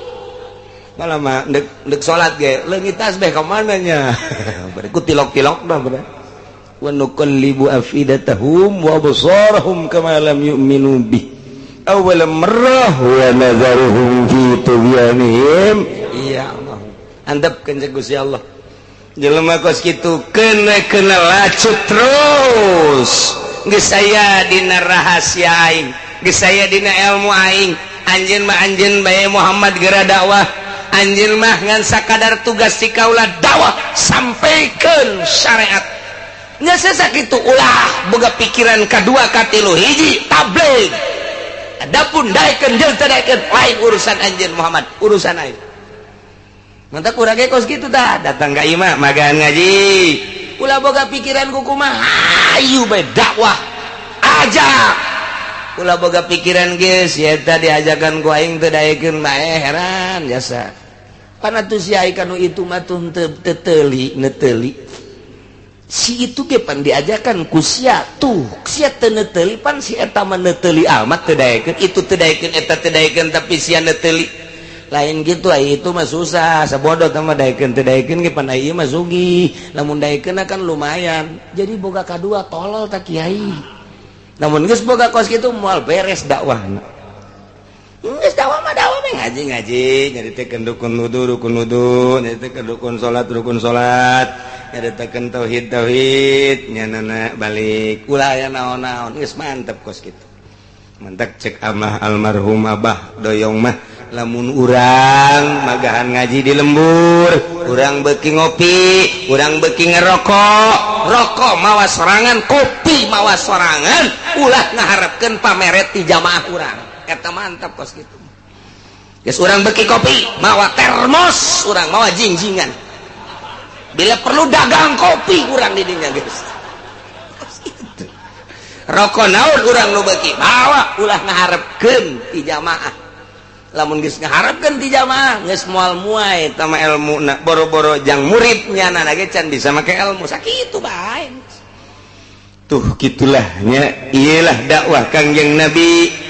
Speaker 2: Malah mah ndek salat ge leungit tasbeh ka mana nya. Berikut tilok-tilok dah bener.
Speaker 3: Wa nuqallibu afidatahum wa absarahum kama lam yu'minu bih awwal marrah wa nadharuhum fi tughyanihim.
Speaker 2: Iya Allah. Andepkeun jeung Gusti Allah.
Speaker 3: Jelema kos kitu kena-kena lacut terus. Geus aya dina rahasia aing, geus aya dina ilmu aing. Anjeun mah anjeun bae Muhammad geura dakwah. Anjeun mah ngan sakadar tugas si kaula dakwah sampaikeun syariat.
Speaker 2: Nya sakitu ulah boga pikiran kadua katilu hiji tabligh. Adapun daekeun jeung teu daekeun lain urusan anjeun Muhammad, urusan aing. Mantap kurang kos gitu dah
Speaker 3: datang ka imah magan ngaji
Speaker 2: ulah boga pikiran ku kumaha hayu bae dakwah ajak ulah boga pikiran geus sia eta diajakan ku aing teu daekeun bae heran jasa pan atuh sia kanu itu mah tuh teu teuli neteuli si itu ge pan diajakan ku sia tuh sia teu neteuli pan si eta mah neteuli amat teu daekeun itu teu daekeun eta teu daekeun tapi sia neteuli lain gitu ai itu mah susah sabodo teh mah daekeun teu daekeun ge pan ai mah sugih lamun daekeun kan lumayan jadi boga kadua tolol ta kiai lamun geus boga kos kitu moal beres dakwahna. Geus dakwah mah dakwah mah ngaji-ngaji, nyaritakeun rukun wudu, rukun wudu, nyaritakeun rukun salat, rukun salat, nyaritakeun tauhid tauhid, nyanana balik. Ulah aya naon-naon, geus mantep kos kitu. Mantap cek amah almarhum Abah Doyong mah, lamun urang magahan ngaji di lembur, urang beuki ngopi, urang beuki ngerokok, rokok mawa sorangan, kopi mawa sorangan, ulah ngaharepkeun pameret ti jamaah urang. Eta mantap kos gitu. Geus urang beuki kopi mawa termos, urang mawa jingjingan. Bila perlu dagang kopi urang di dinya geus. Kos kitu. Rokok naon urang nu beuki mawa, ulah ngaharepkeun ti jamaah. Lamun geus ngaharepkeun ti jamaah geus moal muai eta mah elmuna, boro-boro jang muridnya na ge can bisa make elmu sakitu bae. Tuh kitulah nya, iyalah dakwah Kangjeng Nabi.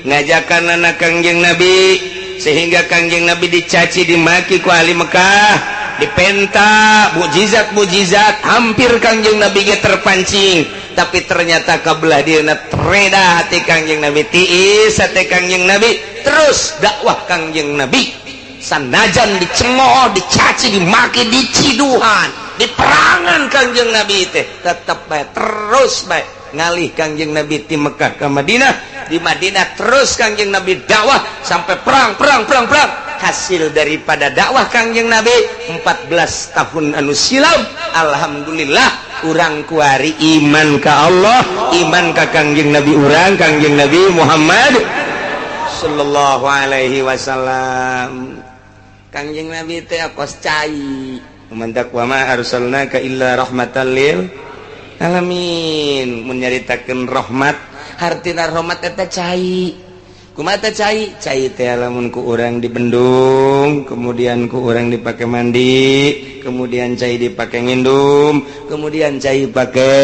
Speaker 2: Ngajakan anak Kangjeng Nabi sehingga Kangjeng Nabi dicaci dimaki ku ahli Mekah, dipenta mukjizat-mukjizat, hampir Kangjeng Nabi ge terpancing, tapi ternyata kabelah dieuna tereda hati Kangjeng Nabi, tiis hati Kangjeng Nabi, terus dakwah Kangjeng Nabi sanajan dicemooh, dicaci, dimaki, diciduhan, diperangan Kangjeng Nabi teh tetep bae terus bae ngalih Kangjeng Nabi ti Mekah ke Madinah. Di Madinah terus Kangjeng Nabi dakwah sampai perang perang perang perang. Hasil daripada dakwah Kangjeng Nabi 14 tahun anu silam, alhamdulillah urang kuari iman ka Allah, iman ka Kangjeng Nabi urang, Kangjeng Nabi Muhammad sallallahu alaihi wasallam. Kangjeng Nabi teh kos cai. Mantak wa ma arsalnaka illa rahmatan lil alamin. Mun nyaritakeun rahmat, hartina rahmat eta cai. Kumaha eta cai? Cai teh lamun ku urang dibendung, kemudian ku urang dipake mandi, kemudian cai dipake ngindum, kemudian cai pake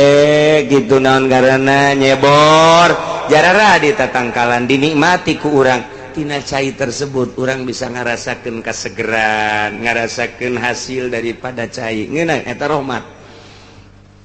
Speaker 2: gitu naon ngaranna nyebor, jarara di tatangkalan dinikmati ku urang. Tina cai tersebut urang bisa ngarasakeun kasegeran, ngarasakeun hasil daripada cai. Ngeunah eta rahmat.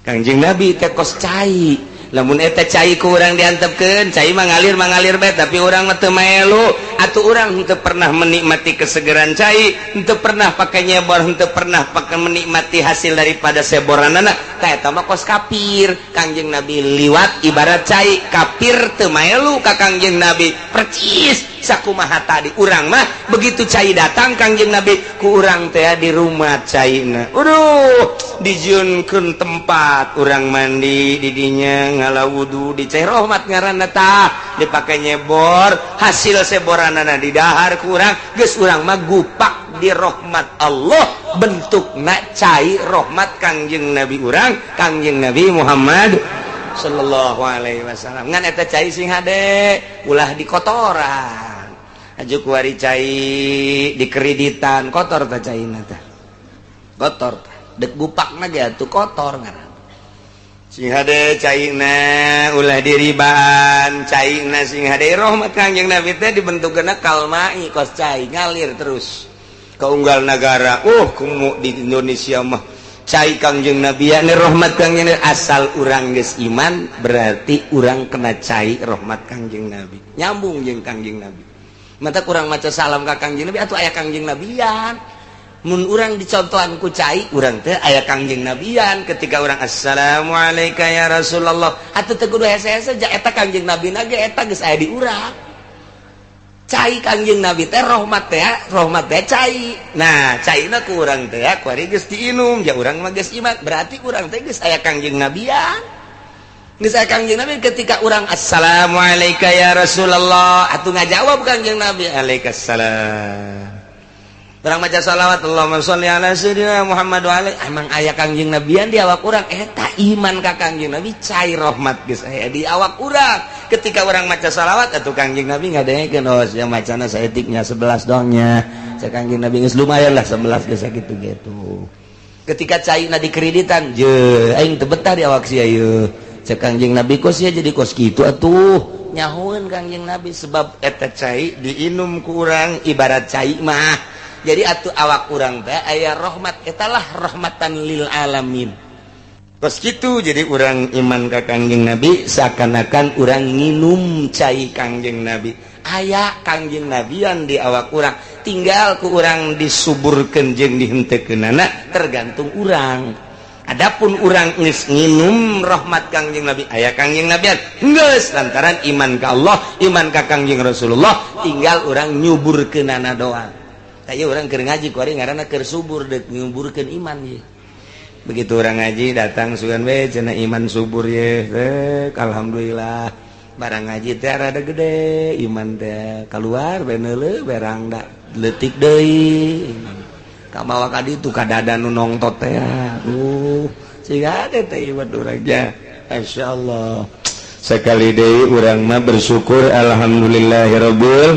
Speaker 2: Kangjeng Nabi teh kos cai. Lamun eta cai ku urang diantepkeun, cai mah ngalir bae, tapi urang mah teu maelu, atuh urang henteu pernah menikmati kesegeran cai, henteu pernah pake nyebor, henteu pernah pake menikmati hasil daripada seboranana. Tah eta mah kos kafir. Kangjeng Nabi liwat ibarat cai, kafir teu maelu ka Kangjeng Nabi. Percis sakumaha tadi urang mah begitu cai datang Kangjeng Nabi ku urang teh di rumah caina. Aduh, dijieunkeun tempat urang mandi di dinya ngala wudu di cai rahmat ngaranna tah, dipake nyebor, hasil seboranana didahar ku urang, geus urang mah gupak di rahmat Allah, bentukna cai rahmat Kangjeng Nabi urang, Kangjeng Nabi Muhammad sallallahu alaihi wasallam. Ngan eta cai sing hade ulah dikotoran. Aju kuari cai dikreditan kotor ta caina tah. Kotor tah. Dek gupakna ge atuh kotor ngaran. Sing hade caina ulah diribaan, caina sing hade rahmat Kangjeng Nabi teh dibentukna kalmai kos cai ngalir terus. Kaunggal nagara, kumu di Indonesia mah cai Kangjeng Nabi ya rahmat Kangjeng Nabi, asal urang geus iman berarti urang kena cai rahmat Kangjeng Nabi. Nyambung jeung Kangjeng Nabi. Mata kurang maca salam ka Kangjeng Nabi atuh aya Kangjeng Nabian. Mun urang dicontohan ku cai, urang teh aya Kangjeng Nabian. Ketika urang assalamualaikum ya Rasulullah, atuh teu kudu hese-hese ja eta Kangjeng Nabi na ge eta geus aya di urang. Cai Kangjeng Nabi teh rahmat teh cai. Nah, caina ku urang teh kuari geus diinum, ja urang mah geus iman, berarti urang teh geus aya Kangjeng Nabian. Geus aya Kangjeng Nabi ketika urang assalamualaikum ya Rasulullah, atuh ngajawab Kangjeng Nabi alaikassalam. Urang maca salawat Allahumma sholli ala sayyidina Muhammad wa alaihi, emang aya Kangjeng Nabian di awak urang, eta iman ka Kangjeng Nabi cai rahmat geus aya di awak urang. Ketika urang maca salawat atuh Kangjeng Nabi ngadengekeun, oh sia macana saeutiknya 11 dongnya. Cek Kangjeng Nabi geus lumayan lah 11 geus sakitu gitu. Ketika caina dikreditan, je aing teu betah di awak sia ieu. Cek Kangjeng Nabi kos sia jadi kos kitu atuh. Nyahoeun Kangjeng Nabi sebab eta cai diinum ku urang ibarat cai mah. Jadi atuh awak urang teh aya rahmat, etalah rahmatan lil alamin. Kos gitu. Jadi urang iman ka Kangjeng Nabi seakan-akan urang nginum cai Kangjeng Nabi. Aya Kangjeng Nabian di awak urang, tinggal ku urang disuburkeun jeung dihenteukeunana, tergantung urang. Adapun urang geus nginum rahmat Kangjeng Nabi, aya Kangjeng Nabian geus, lantaran iman ka Allah, iman ka Kangjeng Rasulullah, tinggal urang nyuburkeunana doang. Kaya urang keur ngaji kuari ngaranna keur subur, deuk nyuburkeun iman ye. Begitu urang ngaji datang, sugan we cenah iman subur ye. Rek, alhamdulillah, barang ngaji teh rada gede iman teh, keluar beneule berang da leutik deui, kabawa ka ditu ka dada nu nongtot teh. Siga teh iman urang nya. Masyaallah, sekali deui urang mah bersyukur, alhamdulillahirabbil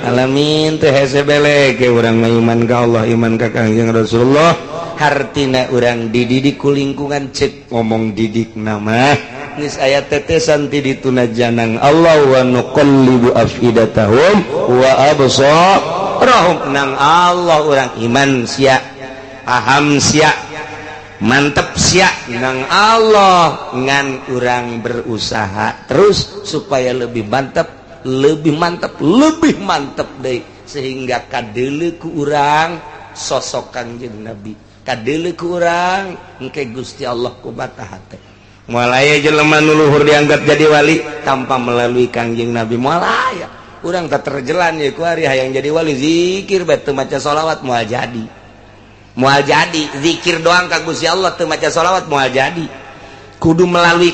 Speaker 2: alamin. Teh hese belek urang mah iman ka Allah, iman ka Kangjeng Rasulullah. Hartina urang dididik ku lingkungan, cek ngomong didik nama geus aya tetesan ti dituna janang Allah, wa nuqallibu afidatahum wa absarahum. Nang Allah urang iman sia, paham sia, mantep sia nang Allah, ngan urang berusaha terus supaya lebih mantep, lebih mantep, lebih mantep deh, sehingga kadeuleu ku urang sosok Kangjeng Nabi, kadeuleu ku urang engke Gusti Allah ku mata hate. Moal aya jelema nu luhur dianggap jadi wali tanpa melalui Kangjeng Nabi, moal aya. Urang tak terjelan ya ku ari hayang jadi wali, zikir bae teu maca sholawat moal jadi, moal jadi. Zikir doang ka Gusti Allah teu maca sholawat moal jadi, kudu melalui.